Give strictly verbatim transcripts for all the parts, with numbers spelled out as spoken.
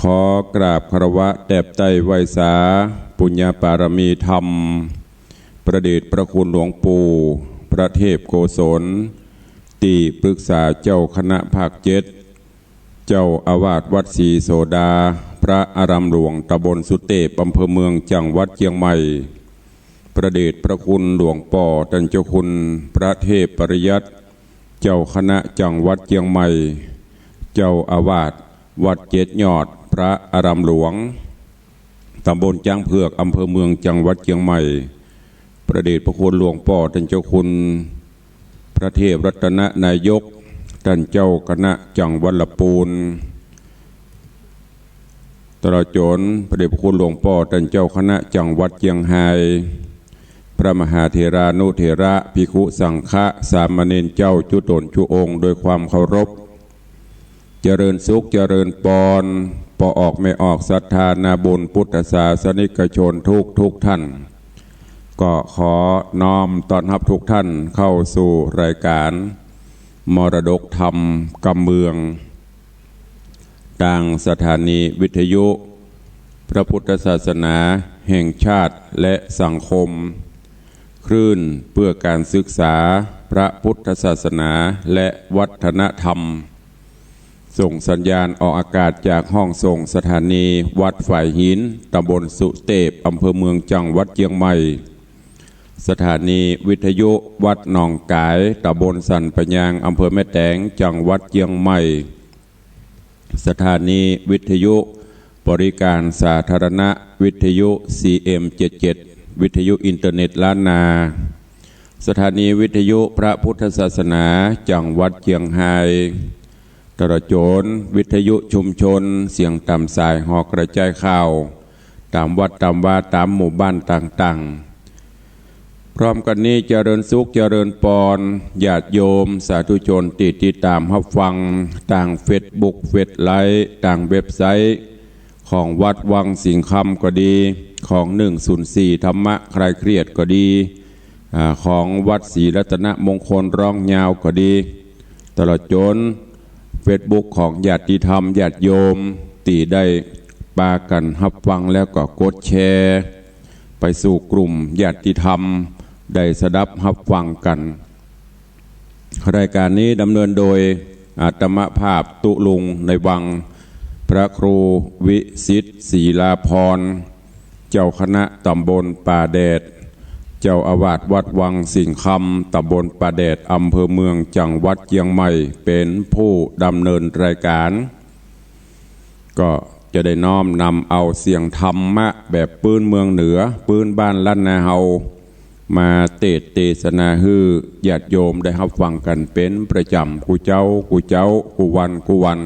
ขอกราบคารวะแตบใต้ไหว้สา ปุญญปารมีธรรม พระเดชพระคุณหลวงปู่ พระเทพโกศล ตี้ปรึกษาเจ้าคณะภาคเจ็ด เจ้าอาวาสวัดศรีโสดา พระอารามหลวงตำบลสุเตพ อำเภอเมือง จังหวัดเจียงใหม่ พระเดชพระคุณหลวงป้อต้านเจ้าคุณพระเทพปริยัติ เจ้าคณะจังหวัดเจียงใหม่ เจ้าอาวาสวัดเจ็ดยอด พระอารามหลวง ตำบลจ๊างเผือก อำเภอเมือง จังหวัดเจียงใหม่ พระเดชพระคุณหลวงป้อต้านเจ้าคุณพระเทพรัตนนายก ต้านเจ้าคณะจังหวัดละปูน ตลอดจ๋นพระเดชพระคุณหลวงป้อต้านเจ้าคณะจังหวัดเจียงฮาย พระมหาเถรานุเถระ ภิกขุสังฆะ สามเณรเจ้าจุ๊ต๋นจุ๊องค์ โดยความเคารพ เจริญสุขเจริญปอน ป้อออกแม่ออกศรัทธานาบุญพุทธศาสนิกชนทุกทุกท่าน ก็ขอน้อมต้อนฮับทุกท่านเข้าสู่รายการมรดกธรรมกำเมือง ตางสถานีวิทยุพระพุทธศาสนาแห่งชาติและสังคม คลื่นเพื่อการศึกษาพระพุทธศาสนาและวัฒนธรรม ส่งสัญญาณออกอากาศจากห้องส่งสถานีวัดฝายหิน ตำบลสุเตพ อำเภอเมือง จังหวัดเจียงใหม่ สถานีวิทยุวัดหนองก๋าย ตำบลสันปะยาง อำเภอแม่แตง จังหวัดเจียงใหม่ สถานีวิทยุบริการสาธารณะ วิทยุ ซี เอ็ม เจ็ดเจ็ด วิทยุอินเทอร์เน็ตล้านนา สถานีวิทยุพระพุทธศาสนาจังหวัดเจียงฮาย ตลอดจ๋นวิทยุชุมชนเสียงต๋ามสายหอกระจายข่าว ต๋ามวัดต๋ามวา ต๋ามหมู่บ้านต่างๆ พร้อมกั๋นนี้เจริญสุขเจริญปอน ญาติโยมสาธุชนตี้ติดต๋ามฮับฟังตางเฟซบุ๊ก เฟซไลฟ์ ตางเว็บไซต์ของวัดวังสิงห์คำก็ดี ของหนึ่งศูนย์สี่ธรรมะคลายเครียดก็ดี อ่า ของวัดศรีรัตนมงคลร้องยาวก็ดี ตลอดจ๋นเฟซบุ๊กของญาติธรรมญาติโยมตี้ได้ปากั๋นฮับฟังแล้วก็กดแชร์ไปสู่กลุ่มญาติธรรมได้สดับฮับฟังกั๋น รายการนี้ดำเนินโดยอาตมาภาพตุ๊ลุงในวัง พระครูวิสิทธิ์ศรีลาภรณ์ เจ้าคณะตำบลป่าแดด เจ้าอาวาสวัดวังสิงห์คำ ตำบลป่าแดด อำเภอเมือง จังหวัดเจียงใหม่ เป๋นผู้ดำเนินรายการ ก็จะได้น้อมนำเอาเสียงธรรมะแบบปื้นเมืองเหนือ ปื้นบ้านล้านนาเฮา มาเตสน์เตสนาหื้อญาติโยมได้ฮับฟังกั๋นเป๋นประจ๋ำ กู้เจ๊า กู้เจ๊า กู้วัน กู้วัน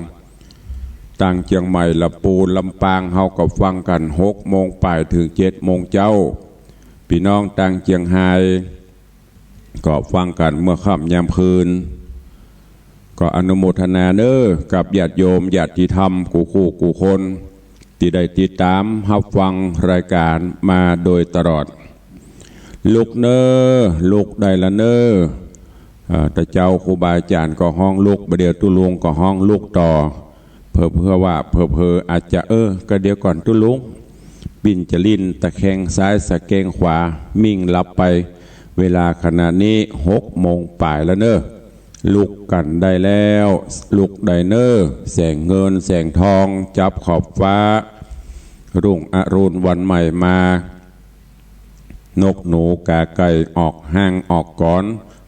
ตางเจียงใหม่ ละปูน ลำปาง เฮาก็ฟังกั๋นหกโมงป๋ายเถิงเจ็ดโมงเจ๊า ปี้น้องตางเจียงฮายก็ฟังกั๋นเมื่อค่ำยามคืน ก็อนุโมทนาเน้อกับญาติโยมญาติธรรมกู้คู่กู้คน ตี้ได้ติดต๋ามฮับฟังรายการมาโดยตลอด ลุกเน้อ ลุกได้ละเน้อ อ่า ตะเจ้าครูบาอาจ๋ารย์ก็ฮ้องลุก บ่าเดี่ยวตุ๊ลุงก็ฮ้องลุกต่อ เผลอๆ ว่าเผลอๆ อาจจะ เออ ก็เดี๋ยวก่อนตุ๊ลุง ปิ้นจะลิ้นตะแคงซ้ายสะแกงขวา มิ่งหลับไป เวลาขณะนี้หกโมงป๋ายละเน้อ ลุกกั๋นได้แล้ว ลุกได้เน้อ แสงเงินแสงทองจับขอบฟ้า รุ่งอรุณวันใหม่มา นกหนูกาไก่ออกฮ่างออกก๋อน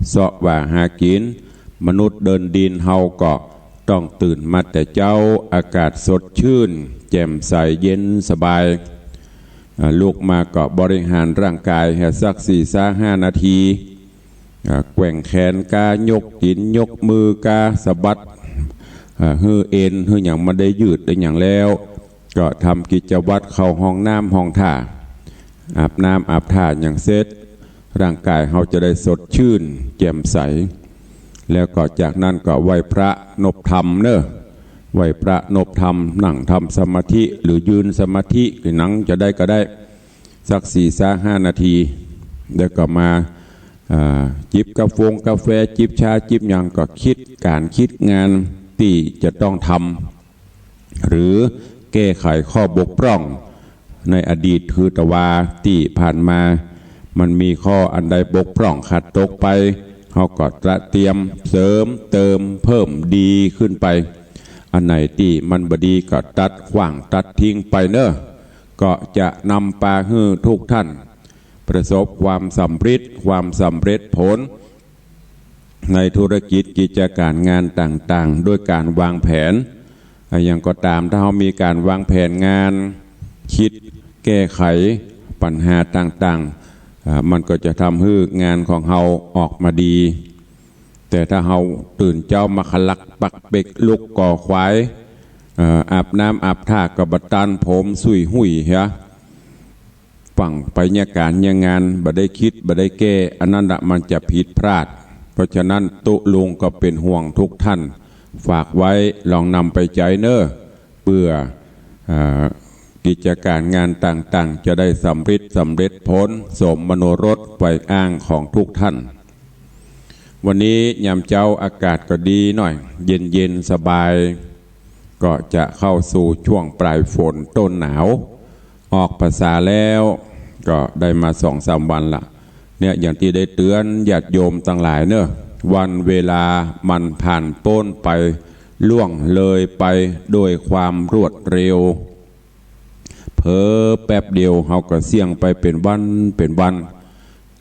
เซาะหว่าหากิ๋น มนุษย์เดินดินเฮาก็ต้องตื่นมาแต่เจ๊า อากาศสดชื่น แจ่มใส เย็นสบาย อ่า ลุกมาก็บริหารร่างกายหื้อสักสี่ซาห้านาที อ่า แกว่งแขนก้า ยกตี๋น ยกมือก้า สะบัด อ่า หื้อเอ็น หื้อหยังมันได้ยืดได้หยังแล้ว ก็ทำกิจวัตรเข้าห้องน้ำห้องท่า อาบน้ำอาบท่าหยังเสร็จ ร่างกายเฮาจะได้สดชื่นแจ่มใส แล้วก็จากนั้นก็ไหว้พระนบธรรมเน้อ ไหว้พระนบธรรม นั่งทำสมาธิหรือยืนสมาธิ หรือหนังจะได้ก็ได้ สักสี่ซาห้านาที แล้วก็มา อ่า จิบกาฟงกาแฟ จิบชา จิบหยัง ก็คิดก๋านคิดงานตี้จะต้องทำ หรือ แก้ไขข้อบกพร่องในอดีต คือตะวาตี้ผ่านมา มันมีข้ออันใดบกพร่องขาดตกไป เฮาก็ตระเตรียมเสริมเติมเพิ่มดีขึ้นไป อันไหนตี้มันบ่ดีก็ตัดขว้างตัดทิ้งไปเนอะ ก็จะนำปาหื้อทุกท่าน ประสบความสำเร็จ ความสำเร็จผล ในธุรกิจกิจการงานต่างๆ ด้วยการวางแผน อ่ะ อย่างก็ตาม ถ้าเฮามีการวางแผนงาน คิดแก้ไขปัญหาต่างๆ อ่า มันก็จะทำหื้องานของเฮาออกมาดี แต่ถ้าเฮาตื่นเจ๊ามาขลักปักเป๊กลุกก่อควาย เอ่อ อาบน้ำอาบท่าก็บ่ตัน ผมสุยหุยเหีย ฟั่งไปเยียะก๋านเยียะงาน บ่ได้คิดบ่ได้แก้ อันนั้นละมันจะผิดพลาด เพราะฉะนั้นตุ๊ลุงก็เป๋นห่วงทุกท่าน ฝากไว้ลองนำไปใจ๊เน่อ เปื้อ อ่า กิจการงานต่างๆ จะได้สำเร็จ สำเร็จผล สมมโนรสใฝ่อ้างของทุกท่าน วันนี้ยามเจ๊าอากาศก็ดีหน่อย เย็นๆ สบาย ก็จะเข้าสู่ช่วงปลายฝนต้นหนาว ออกพรรษาแล้ว ก็ได้มาสองสามวันละ เนี่ย อย่างตี้ได้เตื๋อนญาติโยมตังหลายเน่อ วันเวลามันผ่านป๊นไป ล่วงเลยไปโดยความรวดเร็ว เผลอแป๊บเดียวเฮาก็เสี้ยงไปเป๋นวันเป๋นวัน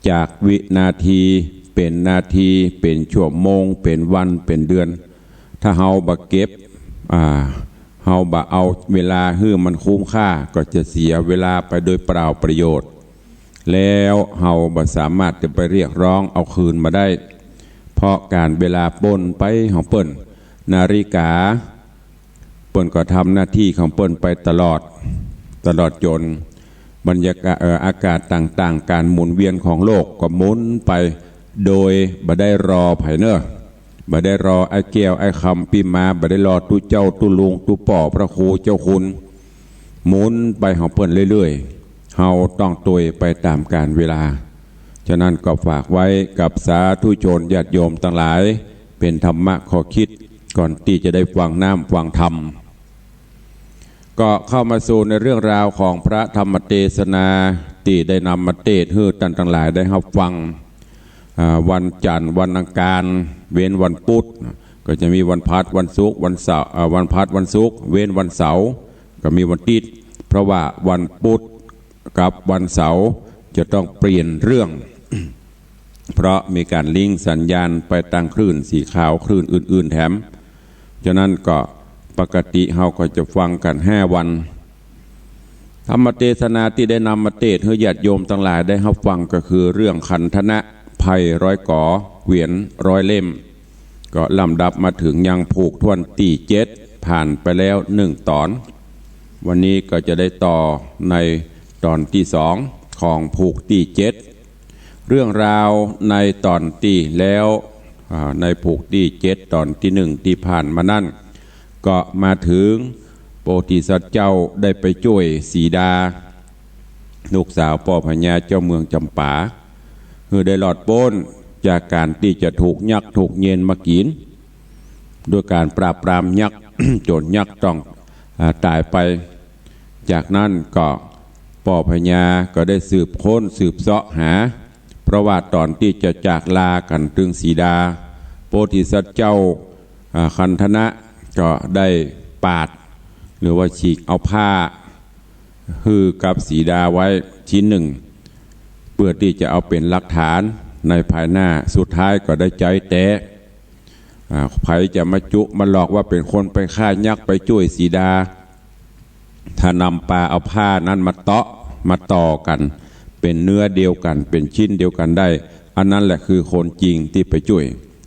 จากวินาทีเป๋นนาที เป๋นชั่วโมง เป๋นวัน เป๋นเดือน ถ้าเฮาบ่เก็บ อ่า เฮาบ่เอาเวลาหื้อมันคุ้มค่า ก็จะเสียเวลาไปโดยเปล่าประโยชน์ แล้วเฮาบ่สามารถจะไปเรียกร้องเอาคืนมาได้ เพราะก๋านเวลาป๊นไปของเปิ้น นาฬิกา เปิ้นก็ทำหน้าตี้ของเปิ้นไปตลอด ตลอดจ๋นบรรยากาศ เอ่อ อากาศต่างๆ ก๋านหมุนเวียนของโลกก็หมุนไป โดยบ่ได้รอใผเน่อ บ่ได้รอไอ้แก้วไอ้คำปี้มา บ่ได้รอตุ๊เจ้าตุ๊ลุงตุ๊ป้อพระครูเจ้าคุณ หมุนไปของเปิ้นเรื่อยๆ เฮาต้องตวยไปต๋ามก๋าลเวลา ฉะนั้นก็ฝากไว้กับสาธุชนญาติโยมตังหลาย เป๋นธรรมะข้อคิด ก่อนตี้จะได้ฟังน้ำฟังธรรม ก็เข้ามาสู่ในเรื่องราวของพระธรรมเตสนา ตี้ได้นำมาเตสน์หื้อต้านตังหลายได้ฮับฟัง อ่า วันจันทร์ วันอังคาร เว้นวันพุธ ก็จะมีวันพฤหัส วันศุกร์ วันเสาร์ อ่า วันพฤหัส วันศุกร์ เว้นวันเสาร์ ก็มีวันอาทิตย์ เพราะว่าวันพุธกับวันเสาร์จะต้องเปลี่ยนเรื่อง เพราะมีก๋านลิงก์สัญญาณไปตางคลื่นสีขาว คลื่นอื่นๆ แถม ฉะนั้นก็ปกติเฮาก็จะฟังกั๋นห้าวัน ธรรมเตสนาตี้ได้นำมาเตสน์หื้อญาติโยมตังหลายได้ฮับฟังก็คือเรื่องขันธนะไพร่ร้อยก๋อ เกวียนร้อยเล่ม ก็ลำดับมาเถิงยังผูกถ้วนตี้เจ็ด ผ่านไปแล้วหนึ่งต๋อน วันนี้ก็จะได้ต่อในต๋อนตี้สองของผูกตี้เจ็ด เรื่องราวในต๋อนตี้แล้ว อ่า ในผูกตี้เจ็ดต๋อนตี้หนึ่งตี้ผ่านมานั้น ก็มาเถิงโพธิสัตว์เจ้าได้ไปจ้วยสีดา ลูกสาวป้อพญาเจ้าเมืองจ๋ำปา หื้อได้รอดป๊นจากก๋านตี้จะถูกยักษ์ถูกเยนมากิ๋น ด้วยก๋านปราบปรามยักษ์ จ๋นยักษ์ต้อง อ่า ต๋ายไป จากนั้นก็ป้อพญาก็ได้สืบค้นสืบเซาะหา เพราะว่าต๋อนตี้จะจากลากั๋นตึงสีดา โพธิสัตว์เจ้า อ่า ขันธนะก็ได้ปาด หรือว่าฉีกเอาผ้าหื้อกับสีดาไว้ชิ้นหนึ่ง เปื้อตี้จะเอาเป๋นหลักฐานในภายหน้า สุดท้ายก็ได้ใจ๊แต๊ อ่า ใผจะมาจุมาหลอกว่าเป๋นคนไปฆ่ายักษ์ไปจ้วยสีดา ถ้านำปาเอาผ้านั้นมาเตาะมาต่อกั๋น เป๋นเนื้อเดียวกั๋น เป๋นชิ้นเดียวกั๋นได้ อันนั้นแหละคือคนจริงตี้ไปจ้วย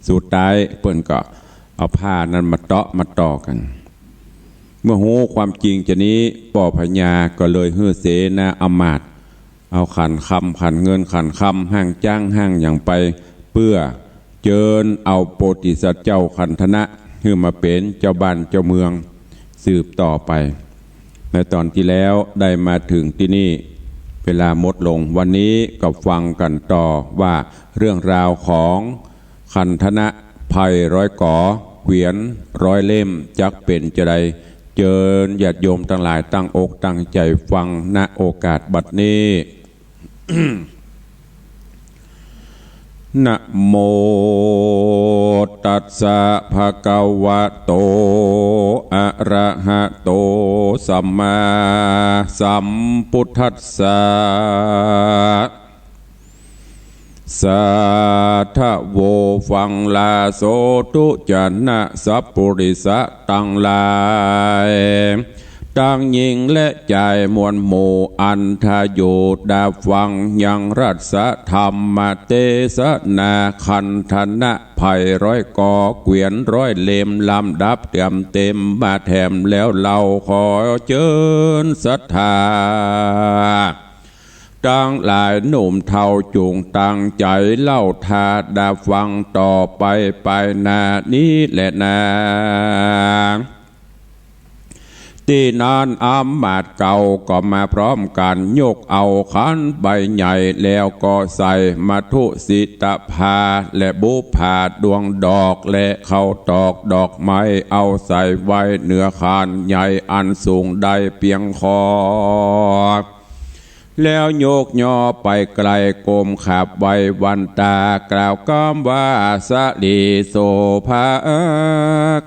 สุดท้ายเปิ้นก็เอาผ้านั้นมาเตาะมาต่อกั๋น เมื่อฮู้ความจริงจานี้ ป้อพญาก็เลยหื้อเสนาอำมาตย์ เอาขันคำขันเงินขันคำห้างจ๊างห้างหยังไป เปื้อเจิญเอาโพธิสัตว์เจ้าขันธนะ หื้อมาเป๋นเจ้าบ้านเจ้าเมืองสืบต่อไป ในต๋อนตี้แล้วได้มาเถิงตี้นี่ เวลาหมดลง วันนี้ก็ฟังกั๋นต่อว่าเรื่องราวของขันธนะไพร่ร้อยก๋อ เกวียนร้อยเล่ม จักเป๋นจาใด เจิญญาติโยมตังหลายตั้งอกตั้งใจ๋ฟัง ณ โอกาสบัดนี้ นะโมตัสสะ ภะคะวะโต อะระหะโต สัมมาสัมพุทธัสสะ สาธะโว ฟังลาโสธุ จะนะสัปปุริสะตังหลาย ตังญิงและจายมวลหมู่ อันทะโยดาฟังยังรัสธรรมเตสนา คันธนะไพร้อยกอ เกวียนร้อยเล่ม ลำดับเติมเต็มมาแถมแล้ว เฮาขอเจิญศรัทธา ตังหลายหนุ่มเฒ่าจุ่งตั้งใจ๋เล่าถ้าดาฟังต่อไปไปหน้านี้แลนา ตี้นั้นอำมาตย์เก่าก็มาพร้อมกั๋น ยกเอาขันใบใหญ่ แล้วก็ใส่มัทธุสิตภา และบุปผาดวงดอก และข้าวตอกดอกไม้ เอาใส่ไว้เหนือขันใหญ่อันสูงได้เปียงคอ แล้วยกย่อไปไกล ก้มขาบไหว้วันตา กล่าวกำว่า สะหลีโสภา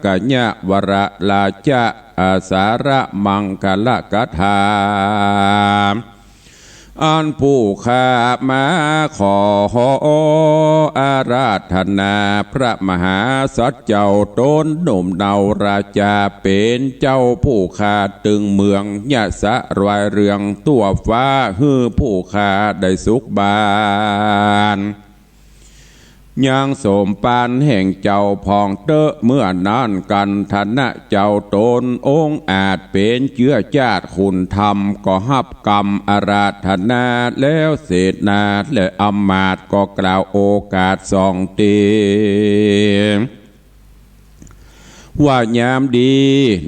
กะยะวะระราชะ อาสาระมังคละกถา อันผู้ข้ามาขออาราธนา พระมหาสัตว์เจ้าต๋นหนุ่มเนาราชา เป๋นเจ้าผู้ข้าตึงเมืองยะสะรายเรืองทั่วฟ้า หื้อผู้ข้าได้สุขบาน ยังสมปานแห่งเจ้าพ่องเต๊อะ เมื่อนั้นคันธนะเจ้าต๋นองอาจเป๋นเจื้อจาติขุนธรรม ก็ฮับกำอาราธนาแล้ว เสนาและอำมาตย์ก็กล่าวโอกาสสองตี้ ว่ายามดี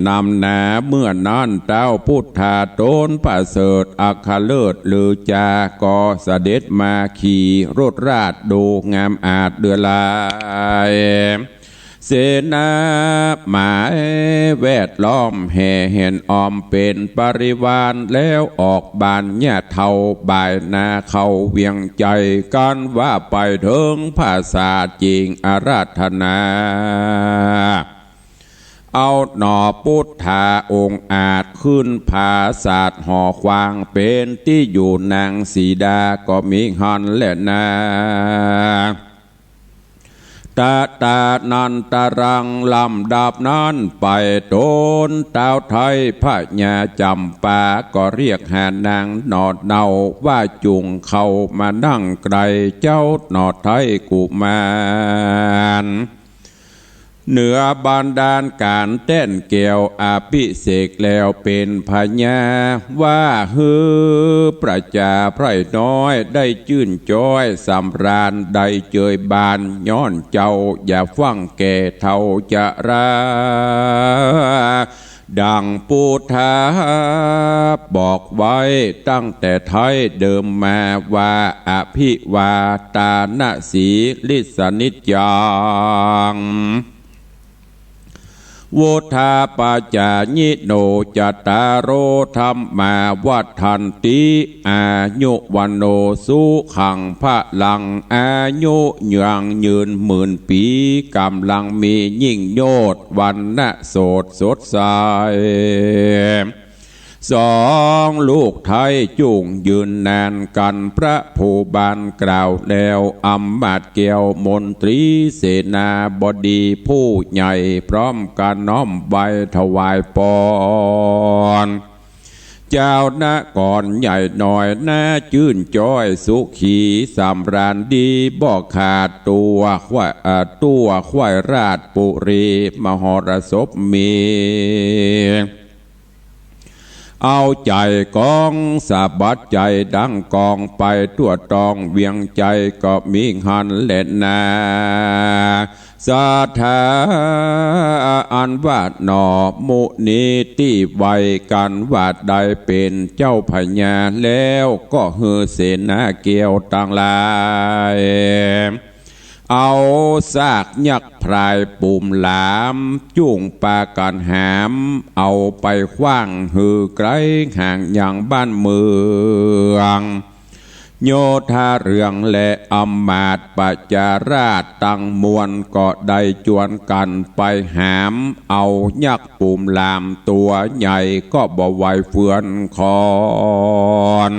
นำหนา เมื่อนั้นเต๊าพุทธาต๋นประเสริฐอัครเลิศลือจาก็เสด็จมาขี่รถราชย์ ดูงามอาจเดือหลาย เสนาหมายแวดล้อมแห่แหนอ้อมเป๋นปริวาร แล้วออกบานญาเฒ่าบ่ายนาเข้าเวียงใจ๋ กันว่าไปเถิงผาสาทจิ่งอาราธนา เอาหน่อพุทธาองค์อาจ ขึ้นผาสาทหอควาง เป๋นตี้อยู่นางสีดาก็มีหั้นแลนา ตะตานันตะรัง ลำดับนั้นไปต๋นเต๊าไท้พญาจ๋ำปา ก็เรียกหานางหน่อเนาว่าจุ่งเข้ามานั่งใก้เจ้าหน่อไท้กุมาร เหนือบาดาลก๋านแต้นแก้วอภิเษกแล้วเป๋นพญา ว่าหื้อประจาไพร่น้อยได้จื้นจ้อยสำราญได้เจยบาน ย้อนเจ้าอย่าฟั่งแก่เฒ่าจะรา ดังพุทธาบอกไว้ตั้งแต่ไท้เดิมมาว่า อภิวาทานะสีลิสสะนิจจัง วุฑฒาปจายิโน จัตตาโรธัมมา วัฑฒันติ อายุวัณโณ สุขัง พลัง อายุยั่งยืนหมื่นปี๋ ก๋ำลังมียิ่งโยชน์ วรรณะโสดสดใส สองลูกไท้จุ่งยืนนานกั๋น พระภูบาลกล่าวแล้ว อำมาตย์แก้วมนตรีเสนาบดีผู้ใหญ่ พร้อมกั๋นน้อมไหว้ถวายปอน เจ้านครใหญ่น้อยน่าจื้นจ้อยสุขีสำราญดี บ่ขาดตั๋วควาย ตั๋วควายราชปุรีมหรสพมี เอาใจ๋กองสะบัดใจ๋ดังกองไป ทั่วต้องเวียงใจ๋ก็มีหั้นแลนา ศรัทธาอันว่าหน่อมุนีตี้ไหว้กั๋นว่าได้เป๋นเจ้าพญาแล้ว ก็หื้อเสนาแก้วตังหลาย เอาซากยักษ์พรายปูมหลาม จุ่งปากั๋นหาม เอาไปขว้างหื้อไก๋ห่างยังบ้านเมือง โยธาเรืองและอำมาตย์ประชาราษฎร์ตังมวลก็ได้จวนกั๋นไปหามเอายักษ์ปูมหลามตั๋วใหญ่ก็บ่ไหวเฟือนคอน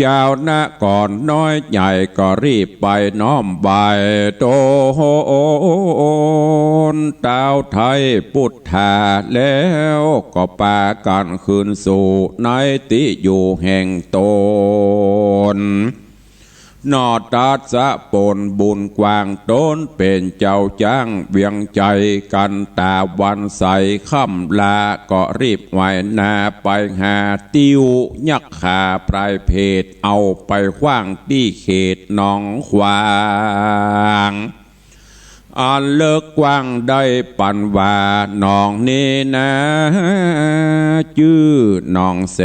จาวนครน้อยใหญ่ก็รีบไปน้อมไหว้ต๊น ต๊าวไทยปุทธา แล้วก็ปากั๋นคืนสู่ในตี้อยู่แห่งต๋น นอกตัดสะปนบุญกว้าง ต๋นเป๋นเจ้าจ๊างเวียงใจ๋กั๋น ต๋าวันใสค่ำลา ก็รีบไหว้หน้าไปหา ติ้วยักษ์ขาพรายเผด เอาไปขว้างตี้เขตหนองขวาง อันเลิกกว้างได้ปันว่า หนองนี้นา จื้อหนองแส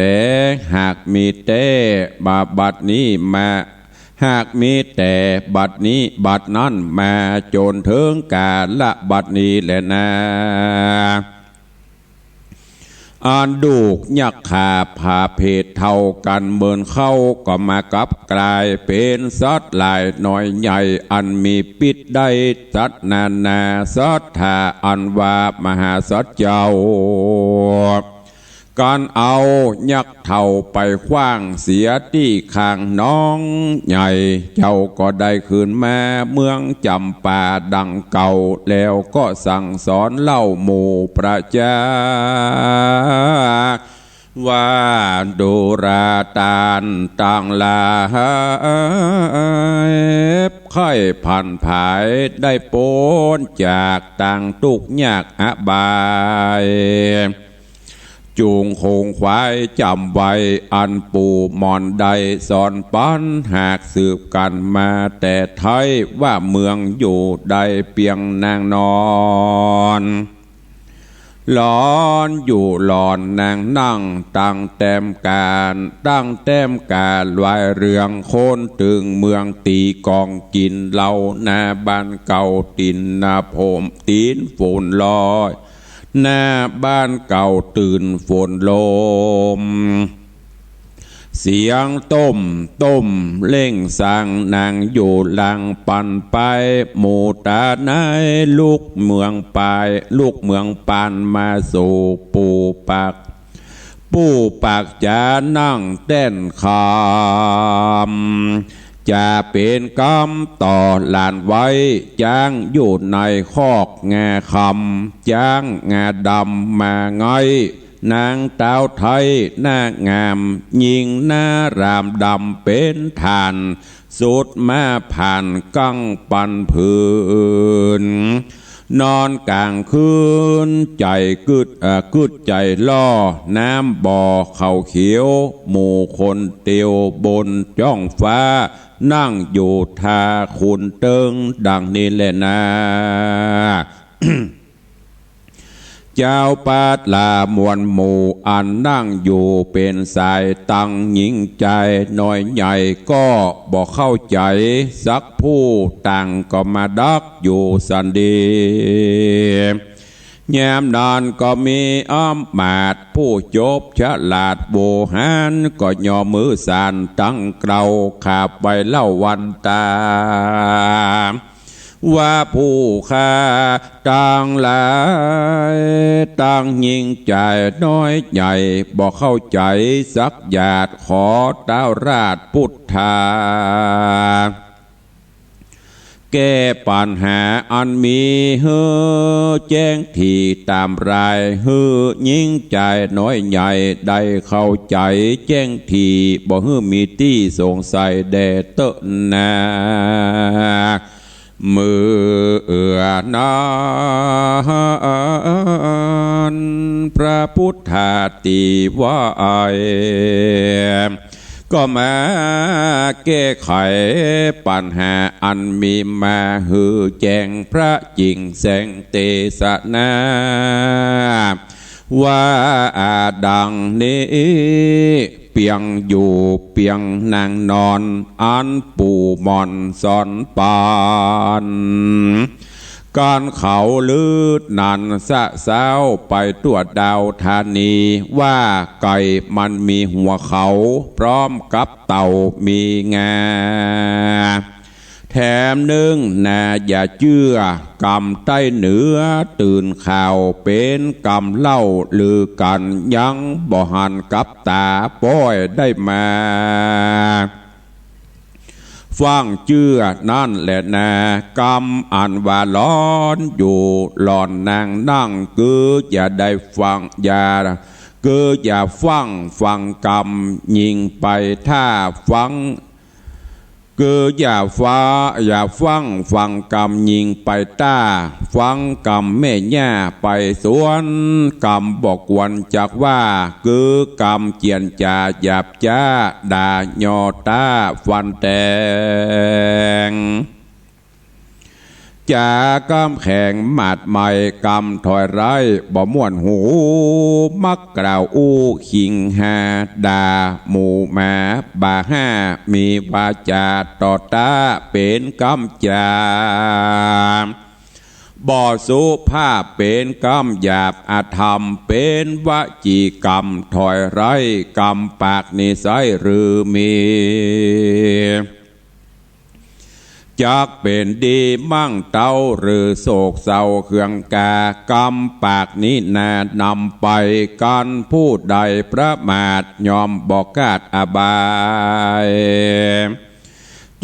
หากมีแต๊บ่าบัดนี้มา หากมีแต่บัดนี้บัดนั้นมา จ๋นเถิงกาละบัดนี้แลนา อันดูกยักษ์ขาพรายเผดเท่ากั๋นเหมือนเขา ก็มากับก๋ายเป๋นสัตว์หลายน้อยใหญ่ อันมีปิ๊ษได้สัตว์นานาสัตว์ ถ้าอันว่ามหาสัตว์เจ้า กั๋นเอายักษ์เฒ่าไปขว้างเสียตี้ข้างหนองใหญ่ เจ้าก็ได้คืนมาเมืองจ๋ำปาดังเก่า แล้วก็สั่งสอนเล่าหมู่ประชา ว่าดูราต้านตังหลาย ใค่ผันผายได้ป๊นจากตางตุ๊กข์ยากอบาย จุ่งคงขวายจ๋ำไว้ อันปู่หม่อนได้สอนปั๋น หากสืบกั๋นมาแต่ไท้ ว่าเมืองอยู่ได้เปียงนางนอน หลอนอยู่หลอนนางนั่ง ตั้งแต้มก๋าน ตั้งแต้มก๋านวายเรือง คนตึงเมืองตี๋ก๋องกิ๋นเหล้า หน้าบ้านเก่าตี๋นนาผม ตี๋นฝนลอย หน้าบ้านเก่าตื่นฝนลม เสียงต้มต้มเล่งสัง นางอยู่หลังปันไป หมู่ต๋าในลูกเมืองปาย ลูกเมืองปานมาสู่ปู่ปาก ปู่ปากจ๋านั่งแต้นคำ จะเป๋นกำต่อหลานไว้ จ๊างอยู่ในคอกงาคำ จ๊างงาดำมาไง นางต๊าวไท้หน้างาม ญิงหน้ารามดำเป๋นถ่าน สุดมาผ่านกั้งปันผืน นอนก๋างคืนใจ๋กึ๊ด เอ่อ กึ๊ดใจ๋ล่อ น้ำบ่อเขาเขียว หมู่คนเตียวบนจ้องฟ้า นั่งอยู่ท่าขุนเติ๊ง ดังนี้แลนา เจ้าปาดลามวลหมู่อันนั่งอยู่เป๋นสาย ตังญิงจายน้อยใหญ่ก็บ่เข้าใจ๋สักผู้ ต่างก็มาดักอยู่สันดี ยามนั้นก็มีอำมาตย์ผู้จบฉลาดโวหาร ก็ย่อมือสานตังเกลา ขาบไหว้เล่าวันต๋า ว่าผู้ข้าตังหลาย ตังญิงจายน้อยใหญ่ บ่เข้าใจ๋สักหยาด ขอต๊าวราชปุทธา แก้ปัญหาอันมีหื้อแจ้งถี่ต๋ามราย หื้อญิงจายน้อยใหญ่ได้เข้าใจ๋แจ้งถี่ บ่หื้อมีตี้สงสัยแด่เต๊อะนา เมื่อนั้นพระปุทธาตรีว่าไอ ก็มาแก้ไขปัญหาอันมีมาหื้อแจ้งพระจิ่งแสงเตสนา ว่าดังนี้ เปียงอยู่เปียงนั่งนอน อันปู่หม่อนสอนปัน การเขาลือนั้นสะเซ้าไปทั่วดาวธานี ว่าไก่มันมีหัวเขา พร้อมกับเต่ามีงา แถมนึ่งนาอย่าเจื้อ กำใต้เหนือตื่นข่าว เป๋นกำเล่าลือกั๋น ยังบ่หันกับต๋า ป้อยได้มาฟังเจื้อนั้นแหละนา กำอันว่าหลอนอยู่ หลอนนางนั่ง กืออย่าได้ฟัง อย่า กืออย่าฟัง ฟังกำยิงไป ถ้าฟัง กืออย่าฟ้า อย่าฟัง ฟังกำยิงไป ถ้าฟังกำแม่ย่าไปสวน กำบ่ควรจักว่า กือกำเจียนจ๋าหยาบจ๊า ด่าหย่อต้าฟันแตง จ๋ากำแข็งหมาดไหม้ กำถ้อยร้ายบ่ม่วนหู มักกล่าวอู้ขิงฮา ด่าหมู่หมาบ่าห้า มีวาจ๋าต่อต้า เป๋นกำจ๋าบ่สุภาพ เป๋นกำหยาบอธรรม เป๋นวจีกรรมถ้อยร้าย กำปากนี้ใช้หรือมี จักเป๋นดีมั่งเต้า หรือโศกเศร้าเคืองกา กำปากนี้นานำไป กันผู้ใดประมาท ย่อมบ่ขาดอบาย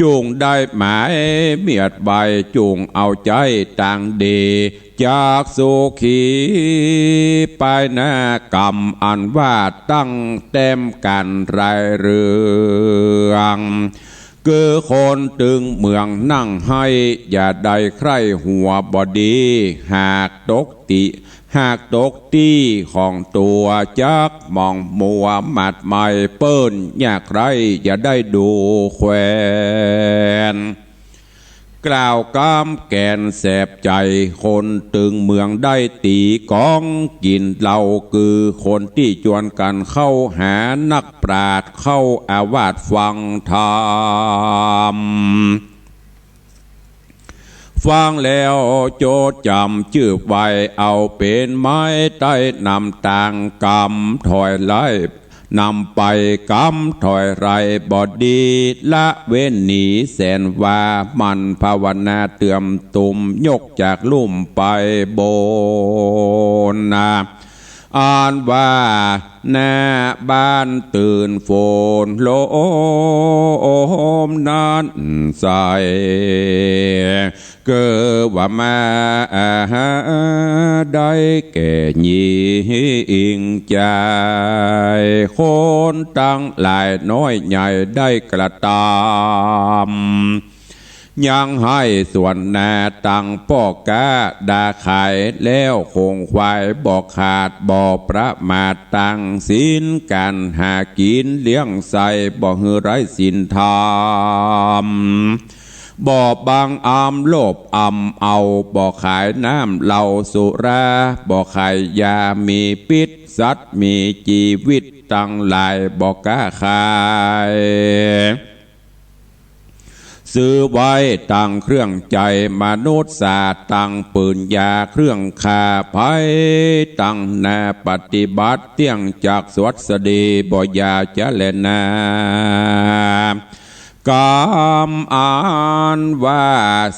จุ่งได้หมายเมียดใบ จุ่งเอาใจ๊ตังดี จักสุขีไปหน้า กำอันว่าตั้งแต้มกั๋นรายเรื่อง คือคนตึงเมืองนั่งไห้ อย่าได้ใคร่หัวบ่ดี หากตกติ หากตกตี้ของตั๋ว จักหมองมัวหมาดไหม้ เปิ้นยากไร้ อย่าได้ดูแควน กล่าวกำแก่นแสบใจ๋ คนตึงเมืองได้ตี๋ก๋องกิ๋นเหล้า คือคนตี้จวนกั๋นเข้าหานักปราชญ์ เข้าอาวาสฟังธรรม ฟังแล้วจดจ๋ำจื้อไว้ เอาเป๋นไม้ใต้นำตาง กำถ้อยร้ายนำไป กำถ้อยร้ายบ่ดี ละเว้นหนีแสนว่า หมั่นภาวนาเตื่อมตุม ยกจากลุ่มไปบนนา อันว่าหน้าบ้านตื่นฝนลมนั้นใส คือว่ามาได้แก่ญิงจาย คนตังหลายน้อยใหญ่ได้กระตำ ยังไห้สวนนาตังป้อก๊าดาขาย แล้วคงควายบ่ขาด บ่ประมาทตังศีล ก๋านหากิ๋นเลี้ยงใส้ บ่หื้อไร้ศีลธรรม บ่บังอำโลภอำเอา บ่ขายน้ำเหล้าสุรา บ่ขายยามีพิษ สัตว์มีจีวิตตังหลายบ่กล้าขาย ซื้อไว้ตังเครื่องใจ๊มนุษย์สา ตังปืนยาเครื่องฆ่าภัย ตังนาปฏิบัติเตี้ยงจากสวัสดี บ่อย่าจะแลนา กำอันว่า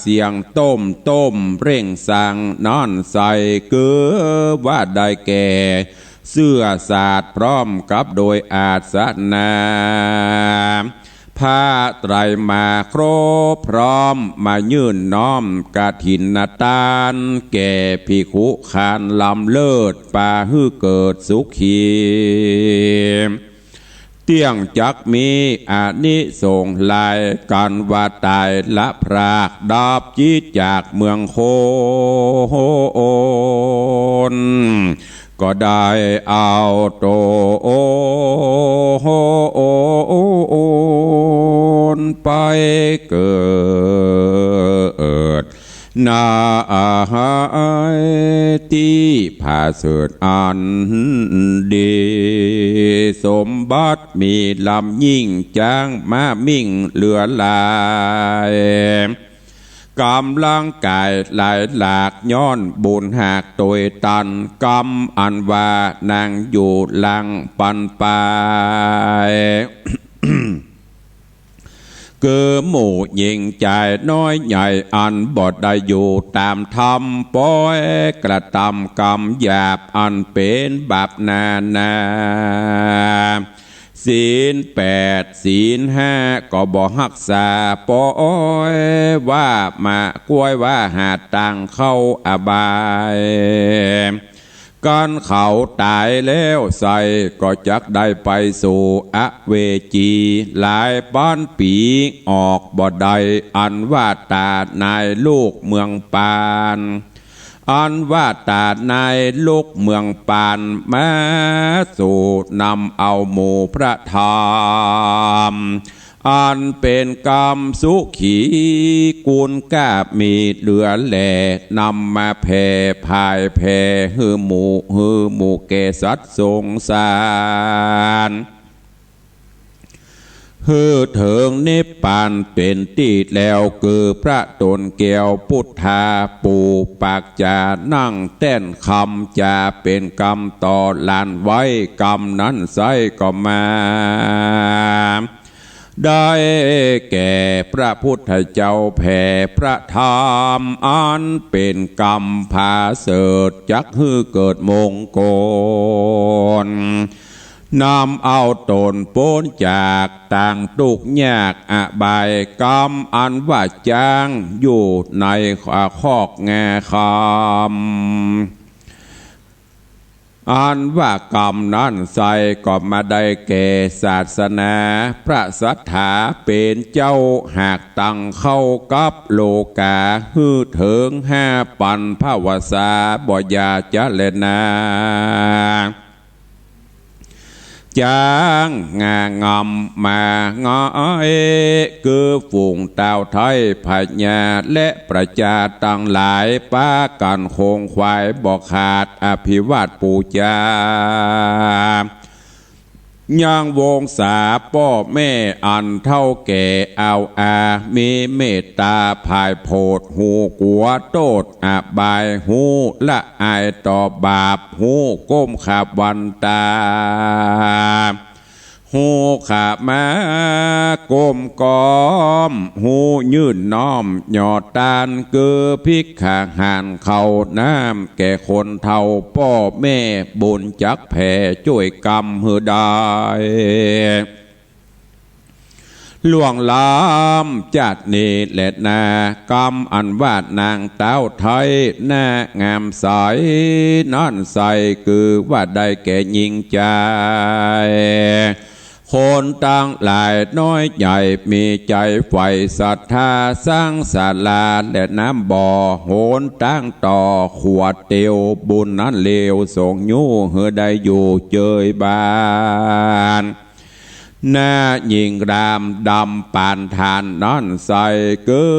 เสี้ยงต้มต้มเร่งสั่งนั้นใส่ คือว่าได้แก่เสื้อสาดพร้อมกับโดยอาสนะ ผ้าไตรมาครบพร้อม มายื่นน้อมกฐินทาน แก่ภิกขุคานล้ำเลิศ ปาหื้อเกิดสุขี เตี้ยงจักมีอานิสงส์หลาย กันว่าต๋ายละพราก ดับจิตจากเมืองคน ก็ได้เอาต๋นไปเกิด ณ ตี้ผาเสริฐอันดี สมบัติมีลำยิ่ง จ๊างม้ามิ่งเหลือหลาย ก๋ำลังก๋ายหลายหลาก ย้อนบุญหากตวยตัน กำอันว่านางอยู่หลังปันไป คือหมู่ญิงจายน้อยใหญ่ อันบ่ได้อยู่ต๋ามธรรม ป้อยกระตำกรรมหยาบ อันเป๋นบาปนานา ศีลแปดศีลห้าก็บ่ฮักษา ป้อยว่ามา ก๊วยว่าหาตางเข้าอบาย กันเขาต๋ายแล้วใส่ ก็จักได้ไปสู่อเวจี หลายปันปี๋ออกบ่ได้ อันว่าต๋านายลูกเมืองปาน อันว่าต๋านายลูกเมืองปาน มาสู่นำเอาหมู่พระธรรม อันเป๋นกำสุขี กูลกล้ามีเหลือแหล่ นำมาแผ่ผายแผ่ หื้อหมู่ หื้อหมู่แก่สัตว์สงสาร หื้อเถิงนิพพานเป๋นตี้แล้ว คือพระต๋นแก้วปุทธา ปู่ปากจ๋านั่งแต้นคำ จ๋าเป๋นกำต่อหลานไว้ กำนั้นไส้ก็มา ได้แก่พระพุทธเจ้าแผ่พระธรรม อันเป๋นกำผาเสริฐ จักหื้อเกิดมงคล นำเอาต๋นป๊นจากตางตุ๊กข์ยากอบาย กำอันว่าจ๊างอยู่ในคอกงาคำ อันว่ากำนั้นไส้ก็มาได้แก่ศาสนา พระสัตถาเป๋นเจ้า หากตังเข้ากับโลก๋า หื้อเถิงห้าปันภวสา บ่อย่าจะแลนา จ๊างงางำมางอย คือฝูงต้าวไท้พญาและประจาตังหลาย ปากั๋นคงขวายบ่ขาด อภิวาทปู๋จา ยังวงศาป้อแม่อันเฒ่าแก่เอาอา มีเมตต๋าผายโผด ฮู้กั๋วโต้ษอบาย ฮู้ละอายต่อบาป ฮู้ก้มขามวันต๋า ฮู้ขมาก้มกอม ฮู้ยื่นน้อมหยอดตาน คือภิกขาหารข้าวน้ำแก่คนเฒ่าป้อแม่ บุญจักแผ่จ้วยกำหื้อได้ ล่วงล้ำจาตินี้แลนา กำอันว่านางต้าวไท้หน้างามใสนั้นไส้ คือว่าได้แก่ญิงจาย คนตังหลายน้อยใหญ่มีใจ๋ใฝ่ศรัทธา สร้างศาลาและน้ำบ่อ โหนตางต่อขัวเตียว บุญนั้นเลวส่งยู้หื้อได้อยู่เจยบาน หน้าญิงรามดำปานถ่านนั้นไส้ คือ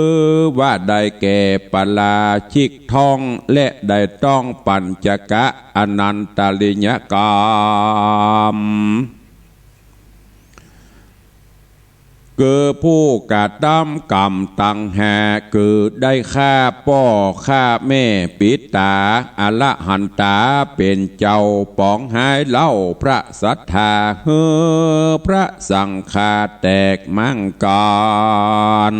ว่าได้แก่ปาราชิกทอง และได้ต้องปัญจกะอนันตริยกรรม คือผู้กระตำกรรมตังห้า คือได้ฆ่าป้อฆ่าแม่ ปิดต๋าอรหันต๋าเป๋นเจ้า ป๋องหายเล่าพระสัตถา หื้อพระสังฆาแตกมั่งกั๋น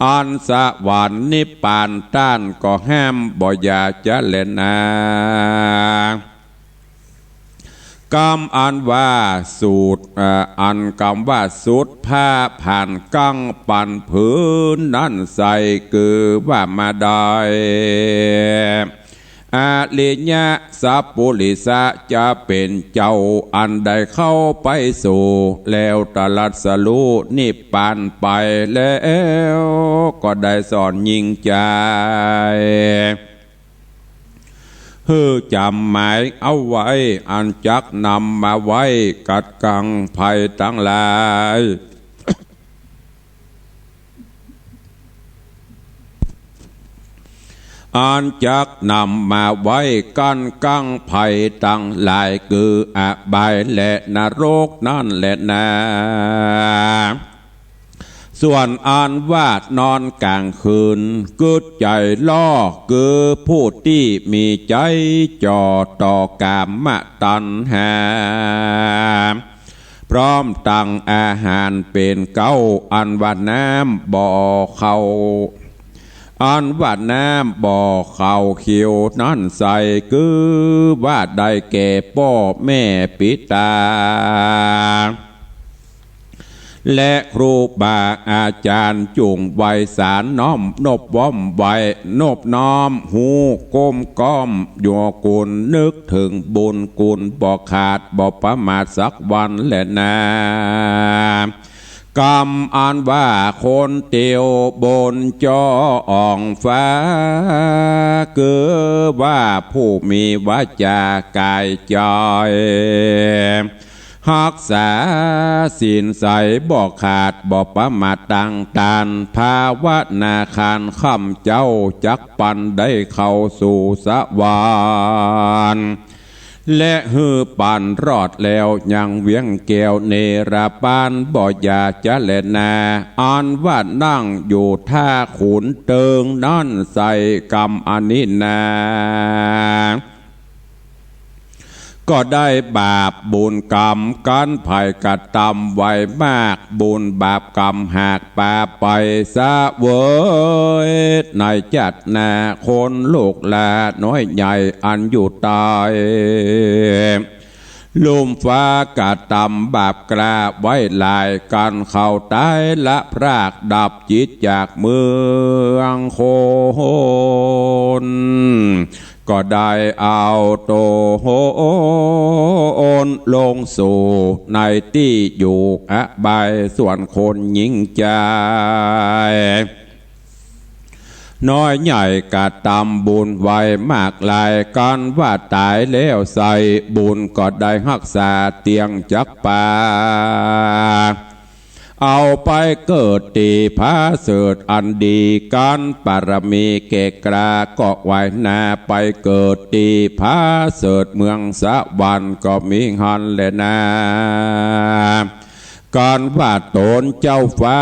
อันสวรรค์นิพพานต้านก็ห้ามบ่อย่าจะแลนา กำอันว่าสูด เอ่อ อันกำว่าสูดผ้าผ่านกั้งปันผืนนั้นไส้ คือว่ามาได้ อริยะสัพปุริสะจะเป๋นเจ้า อันได้เข้าไปสู่ แล้วตรัสรู้นิพพานไปแล้ว ก็ได้สอนญิงจาย หื้อจ๋ำหมายเอาไว้ อันจักนำมาไว้กัดกังภัยตังหลาย เ อันจักนำมาไว้กั้นกั้งภัยตังหลาย คืออบายและนรกนั้นแลนา ส่วนอันว่านอนก๋างคืน กึ๊ดใจ๋ล่อ คือผู้ตี้มีใจ๋จ่อต่อกามตัณหา พร้อมตังอาหารเป๋นเก๊า อันว่าน้ำบ่อเข่า อันว่าน้ำบ่อเข่าเขียวนั้นใส คือว่าได้แก่ป้อแม่ปิตา และครูบาอาจ๋ารย์ จุ่งไหว้สาน้อมนบว้อมไหว้ นบน้อมฮู้ก้มก้อม อยู่กุนนึกเถิงบุญกุนบ่ขาดบ่ประมาทสักวันแลนา กำอันว่าคนเตียวบนจออ่องฟ้า คือว่าผู้มีวาจากายใจ๋ ฮักษาศีลใสบ่ขาดบ่ประมาทตังตาน ภาวนาคานค่ำเจ๊าจักปันได้เข้าสู่สวรรค์ และหื้อปันรอดแล้วยังเวียงแก้วเนรปานบ่อย่าจะแลนา อันว่านั่งอยู่ท่าขุนเติงนั้นใส กำอันนี้นา ก็ได้บาปบุญกำกั๋นภัยกระตำไว้มาก บุญบาปกำหากปาไปเสวย ในจัดนาคนลูกหลาน้อยใหญ่อันอยู่ใต้ ลุ่มฟ้ากระตำบาปกล้าไว้หลาย กั๋นเข้าต๋ายละพรากดับจิตจากเมืองคน ก็ได้เอาต๋นลงสู่ในตี้อยู่อบาย ส่วนคนหญิงจาย น้อยใหญ่กระตำบุญไว้มากหลาย กั๋นว่าต๋ายแล้วใส บุญก็ได้ฮักษาเตี้ยงจักปา เอาไปเกิดตี้ผาเสริฐอันดี กั๋นปารมีแก่กล้าก็ไหวนาไปเกิดตี้ผาเสริฐเมืองสวรรค์ก็มีหั้นแลนา กั๋นว่าต๋นเจ้าฟ้า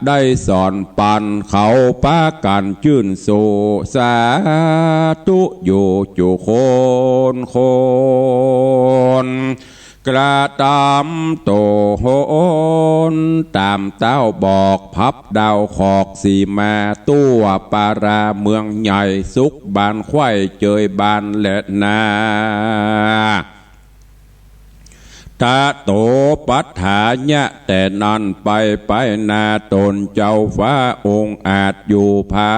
ได้สอนปัน เขาปากั๋นจื้นสู่สาธุอยู่จุคนคน กระตำต๋นต๋ามเต้าบอก พับดาวขอกสีมา ตั๋วปาราเมืองใหญ่ สุขบานไขว้เจยบานแลนา ตะโตปัฏฐายะ แต่นั้นไปไปนา ต๋นเจ้าฟ้าองค์อาจอยู่ผา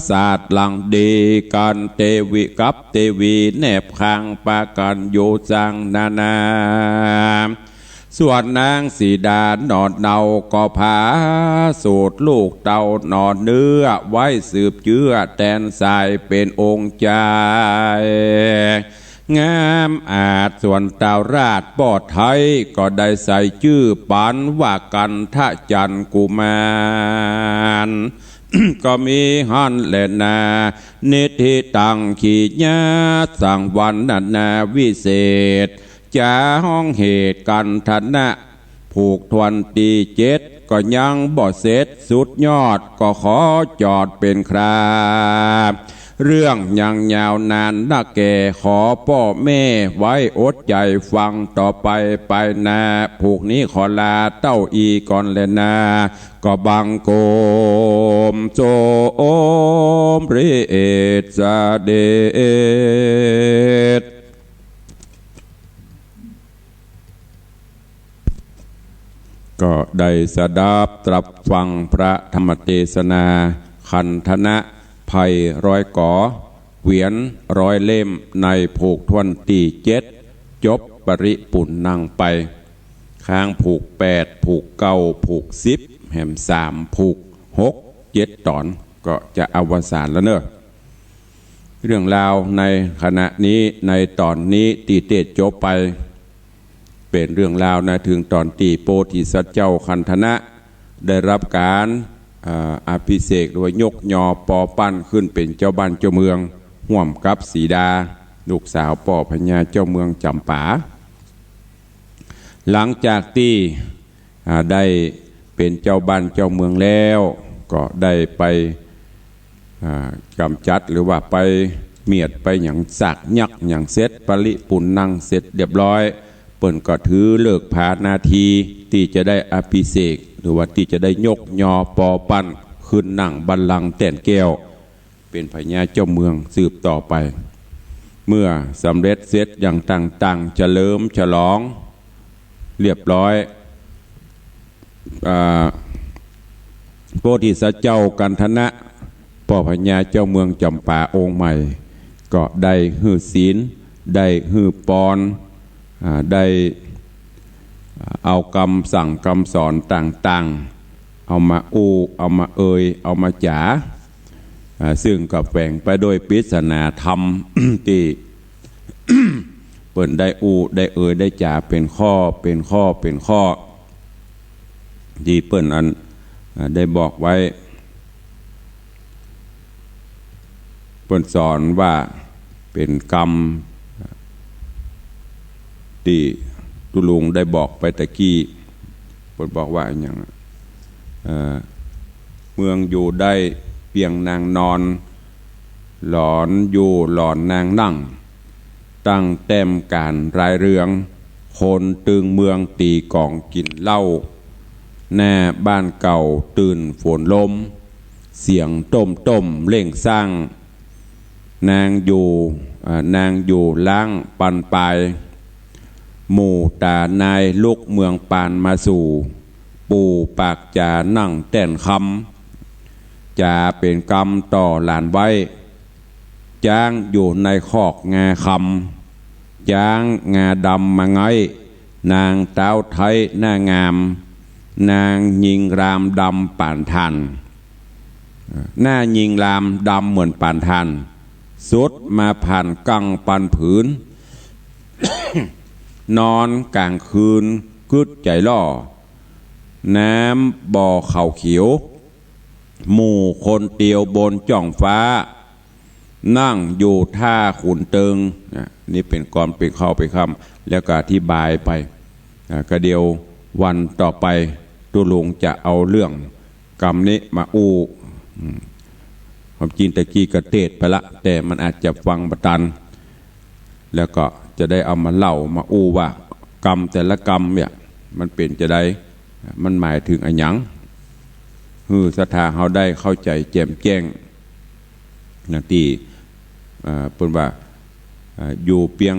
สาทหลังดี กั๋นเตวีกับเตวีแนบข้างปากั๋นอยู่สร้างนานา ส่วนนางสีดาหนอนเนาก็ผาสูตรลูกเต้าหนอนเนื้อ ไว้สืบเจื้อแตนสายเป๋นองค์จาย งามอาจ ส่วนเต้าราชป้อไทย ก็ได้ใส่จื้อปันว่ากันทะจันทร์กุมาร ก็มีหั้นแลนา นิธิตังขีญาสังวรรณนาวิเศษ จ๋าฮ้องเหตุกันทนะ ผูกถ้วนตี้เจ็ดก็ยังบ่เสร็จสุดยอด ก็ขอจอดเป๋นครา เรื่องยังยาวนานนักแก่ ขอป้อแม่ไว้อดใจ๋ฟังต่อไปไปนา ผูกนี้ขอลาเต้าอี้ก่อนแลนา ก็บังคมสมพระเดช ก็ได้สดับตรับฟังพระธรรมเตสนา คันธนะไพร้อยก๋อ เกวียนร้อยเล่ม ในผูกถ้วนตี้เจ็ด จบปริปุณณังไป ค้างผูกแปด ผูกเก้า ผูกสิบ แหมสามผูก หก เจ็ดต๋อน ก็จะอวสานแล้วเนาะ เรื่องราวในขณะนี้ ในต๋อนนี้ตี้เตสน์จบไป เป๋นเรื่องราวนะ เถิงต๋อนตี้โพธิสัตว์เจ้าคันธนะ ได้ฮับก๋าน อ่า อภิเษกหรือว่ายกยอปอปั้นขึ้นเป๋นเจ้าบ้านเจ้าเมือง ฮ่วมกับสีดา ลูกสาวป้อพญาเจ้าเมืองจ๋ำปา หลังจากตี้ อ่า ได้เป๋นเจ้าบ้านเจ้าเมืองแล้ว ก็ได้ไป อ่า ก๋ำจัดหรือว่าไปเมียดไปหยังสากยักษ์หยังเสร็จ ปริปุณณังเสร็จเรียบร้อย เปิ้นก็ถือฤกษ์ผานาทีตี้จะได้อภิเษก หรือว่าตี้จะได้ยกยอปอปั้นขึ้นนั่งบัลลังก์แต้นแก้ว เป๋นพญาเจ้าเมืองสืบต่อไป เมื่อสำเร็จเสร็จอย่างต่างๆ เฉลิมฉลองเรียบร้อย อ่า โพธิสัตว์เจ้ากันทนะ ป้อพญาเจ้าเมืองจ๋ำปาองค์ใหม่ ก็ได้หื้อศีล ได้หื้อปอน อ่า ได้ อ่า เอากำสั่งกำสอนต่างๆ เอามาอู้ เอามาเอ่ย เอามาจ๋า อ่า ซึ่งก็แฝงไปด้วยปริศนาธรรม ตี้ เปิ้นได้อู้ ได้เอ่ย ได้จ๋าเป๋นข้อ เป๋นข้อ เป๋นข้อ ตี้เปิ้นอัน อ่า ได้บอกไว้ เปิ้นสอนว่าเป๋นกำ ตี้ตุ๊ลุงได้บอกไปตะกี้ เปิ้นบอกว่าอะหยัง เอ่อ เมืองอยู่ได้เปียงนางนอน หลอนอยู่หลอนนางนั่ง ตั้งแต้มก๋านรายเรือง คนตึงเมืองตี๋ก๋องกิ๋นเหล้า หน้าบ้านเก่าตื่นฝนลม เสียงต้มๆ เร่งสร้าง นางอยู่ อ่า นางอยู่ล้างปันปาย หมู่ต๋านายลุกเมืองปานมาสู่ ปู่ปากจ๋านั่งแต้นคำ จ๋าเป๋นกำต่อหลานไว้ จ๊างอยู่ในคอกงาคำ จ๊างงาดำมาไง้ นางต๊าวไท้หน้างาม นางญิงรามดำป๋านถ่าน หน้าญิงรามดำเหมือนป๋านถ่าน สุดมาผ่านกั้งปันผืน นอนก๋างคืนกึ๊ดใจ๋ล่อ น้ำบ่อเขาเขียว หมู่คนเตียวบนจ่องฟ้า นั่งอยู่ท่าขุนเติง นะ นี่เป๋นกรเป๋นข้าวเป๋นค่ำ แล้วก็อธิบายไป อ่า ก็เดี๋ยววันต่อไปตุ๊ลุงจะเอาเรื่องกำนี้มาอู้ อืม ความจริงตะกี้ก็เตสน์ไปละ แต่มันอาจจะฟังบ่ตัน แล้วก็จะได้เอามาเล่ามาอู้ว่ากำแต่ละกำเนี่ย มันเป๋นจาใด มันหมายเถิงอะหยัง หื้อศรัทธาเฮาได้เข้าใจ๋แจ่มแจ้ง นะ ตี้ อ่า เปิ้นว่า อ่า อยู่เปียง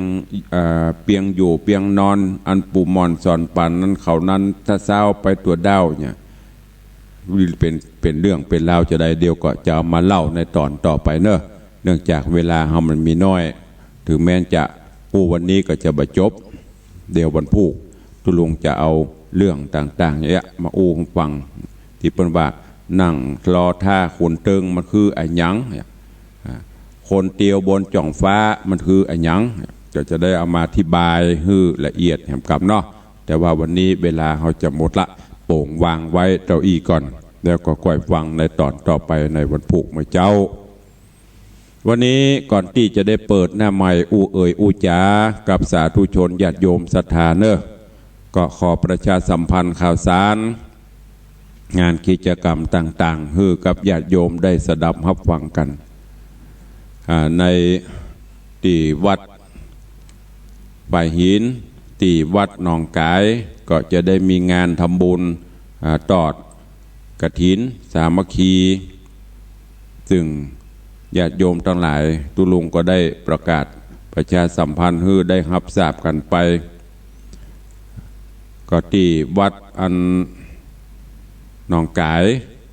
อ่า เปียงอยู่เปียงนอน อันปู่หม่อนสอนปั๋นนั้น เขานั้นถ้าเซ้าไปตั๋วด้าวเนี่ย เป๋น เป๋นเรื่องเป๋นราวจาใด เดี๋ยวก็จะเอามาเล่าในต๋อนต่อไปเนาะ เนื่องจากเวลาเฮามันมีน้อย เถิงแม้นจะอู้วันนี้ก็จะบ่จบ เดี๋ยววันพูกตุ๊ลุงจะเอาเรื่องต่างๆ เนี่ยมาอู้หื้อฟัง ตี้เปิ้นว่านั่งรอท่าขุนเติงมันคืออะหยังเนี่ย อ่า คนเตียวบนจ่องฟ้ามันคืออะหยังเนี่ย ก็จะได้เอามาอธิบายหื้อละเอียดแหมกำเนาะ แต่ว่าวันนี้เวลาเฮาจะหมดละ โป๋งวางไว้เต้าอี้ก่อน แล้วก็ก้อยฟังในต๋อนต่อไปในวันพูกเมื่อเจ๊า วันนี้ก่อนตี้จะได้เปิดหน้าใหม่อู้เอ่ยอู้จ๋ากับสาธุชนญาติโยมศรัทธาเนาะ ก็ขอประชาสัมพันธ์ข่าวสารงานกิจกรรมต่างๆ หื้อกับญาติโยมได้สดับฮับฟังกั๋น อ่า ในตี้วัดฝายหิน ตี้วัดหนองก๋าย ก็จะได้มีงานทำบุญ อ่า ตอดกฐินสามัคคี ซึ่งญาติโยมตังหลายตุ๊ลุงก็ได้ประกาศประชาสัมพันธ์หื้อได้ฮับทราบกั๋นไป ก็ตี้วัดอันหนองก๋าย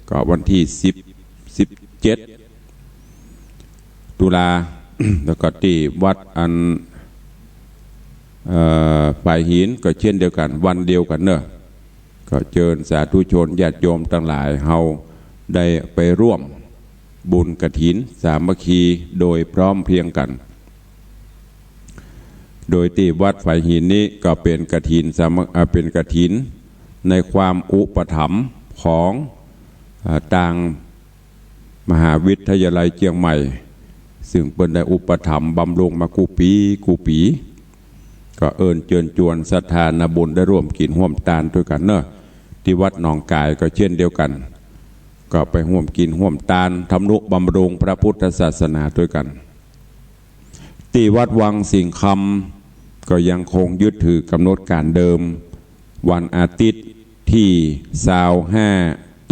ก็วันตี้สิบ สิบเจ็ด ตุลา แล้วก็ตี้วัดอัน เอ่อ ฝายหินก็เช่นเดียวกั๋น วันเดียวกั๋นเนาะ ก็เจิญสาธุชนญาติโยมตังหลายเฮาได้ไปร่วมบุญกฐินสามัคคีโดยพร้อมเพรียงกั๋น โดยตี้วัดฝายหินนี้ก็เป๋นกฐินสามัค- อ่า เป๋นกฐินในความอุปถัมภ์ของ อ่า ตางมหาวิทยาลัยเจียงใหม่ ซึ่งเปิ้นได้อุปถัมภ์บำรุงมากู้ปี๋กู้ปี๋ ก็เอิ้นเจิญจวนศรัทธานาบุญได้ฮ่วมกิ๋นฮ่วมตานตวยกั๋นเนาะ ตี้วัดหนองก๋ายก็เจ้นเดียวกั๋น ก็ไปฮ่วมกิ๋นฮ่วมตานทำนุบำรุงพระพุทธศาสนาตวยกั๋น ตี้วัดวังสิงห์คำก็ยังคงยึดถือก๋ำหนดก๋านเดิม วันอาทิตย์ตี้ซาวห้า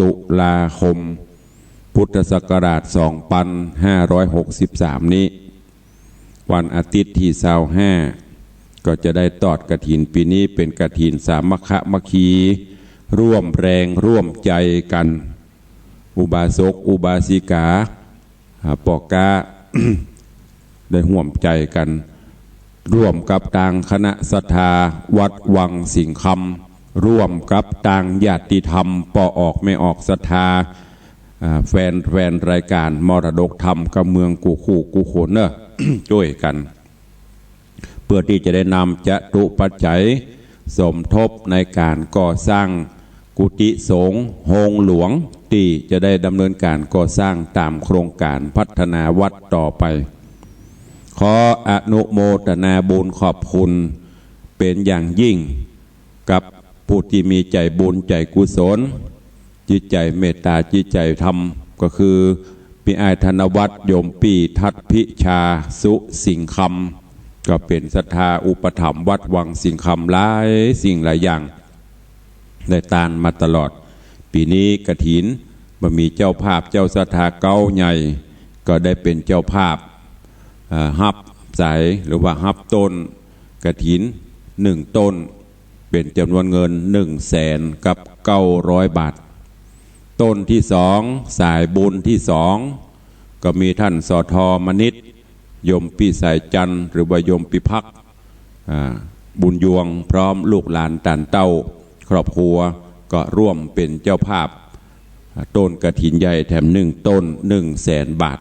ตุลาคม พุทธศักราชสองปันห้าร้อยหกสิบสามนี้ วันอาทิตย์ตี้ซาวห้า ก็จะได้ตอดกฐินปี๋นี้เป๋นกฐินสามัคคะมัคคี ฮ่วมแฮงฮ่วมใจ๋กั๋น อุบาสกอุบาสิกา อ่า ป้อก๊า ได้ฮ่วมใจ๋กั๋น ฮ่วมกับตางคณะศรัทธาวัดวังสิงห์คำ ฮ่วมกับตางญาติธรรมป้อออกแม่ออกศรัทธา อ่า แฟน แฟนรายก๋านมรดกธรรมกำเมืองกู้คู่กู้คนเนาะ จ้วยกั๋น เปื้อตี้จะได้นำจตุปัจจัยสมทบในก๋านก่อสร้างกุฏิสงฆ์โฮงหลวง ตี้จะได้ดำเนินก๋านก่อสร้างต๋ามโครงก๋านพัฒนาวัดต่อไป ขออนุโมทนาบุญขอบคุณเป๋นอย่างยิ่ง กับผู้ตี้มีใจ๋บุญใจ๋กุศล จิตใจ๋เมตต๋าจิตใจ๋ธรรม ก็คือปี้อ้ายธนวัฒน์ โยมปี้ทัดพิชา สุสิงห์คำ ก็เป๋นศรัทธาอุปถัมภ์วัดวังสิงห์คำหลายสิ่งหลายอย่าง ได้ตานมาตลอด ปี๋นี้กฐินบ่มีเจ้าภาพ เจ้าศรัทธาเก๊าใหญ่ ก็ได้เป๋นเจ้าภาพ เอ่อ ฮับสาย หรือว่าฮับต้นกฐินหนึ่งต้น เป๋นจ๋ำนวนเงินหนึ่งแสนกับเก้าร้อยบาท ต้นตี้สอง สายบุญตี้สอง ก็มีต้าน สท มณิษฐ์ โยมปี้สายจันทร์ หรือว่าโยมปี้พัก อ่า บุญยวง พร้อมลูกหลานต้านเต้าครอบครัว ก็ฮ่วมเป๋นเจ้าภาพ อ่า ต้นกฐินใหญ่แถมหนึ่งต้น หนึ่งแสนบาท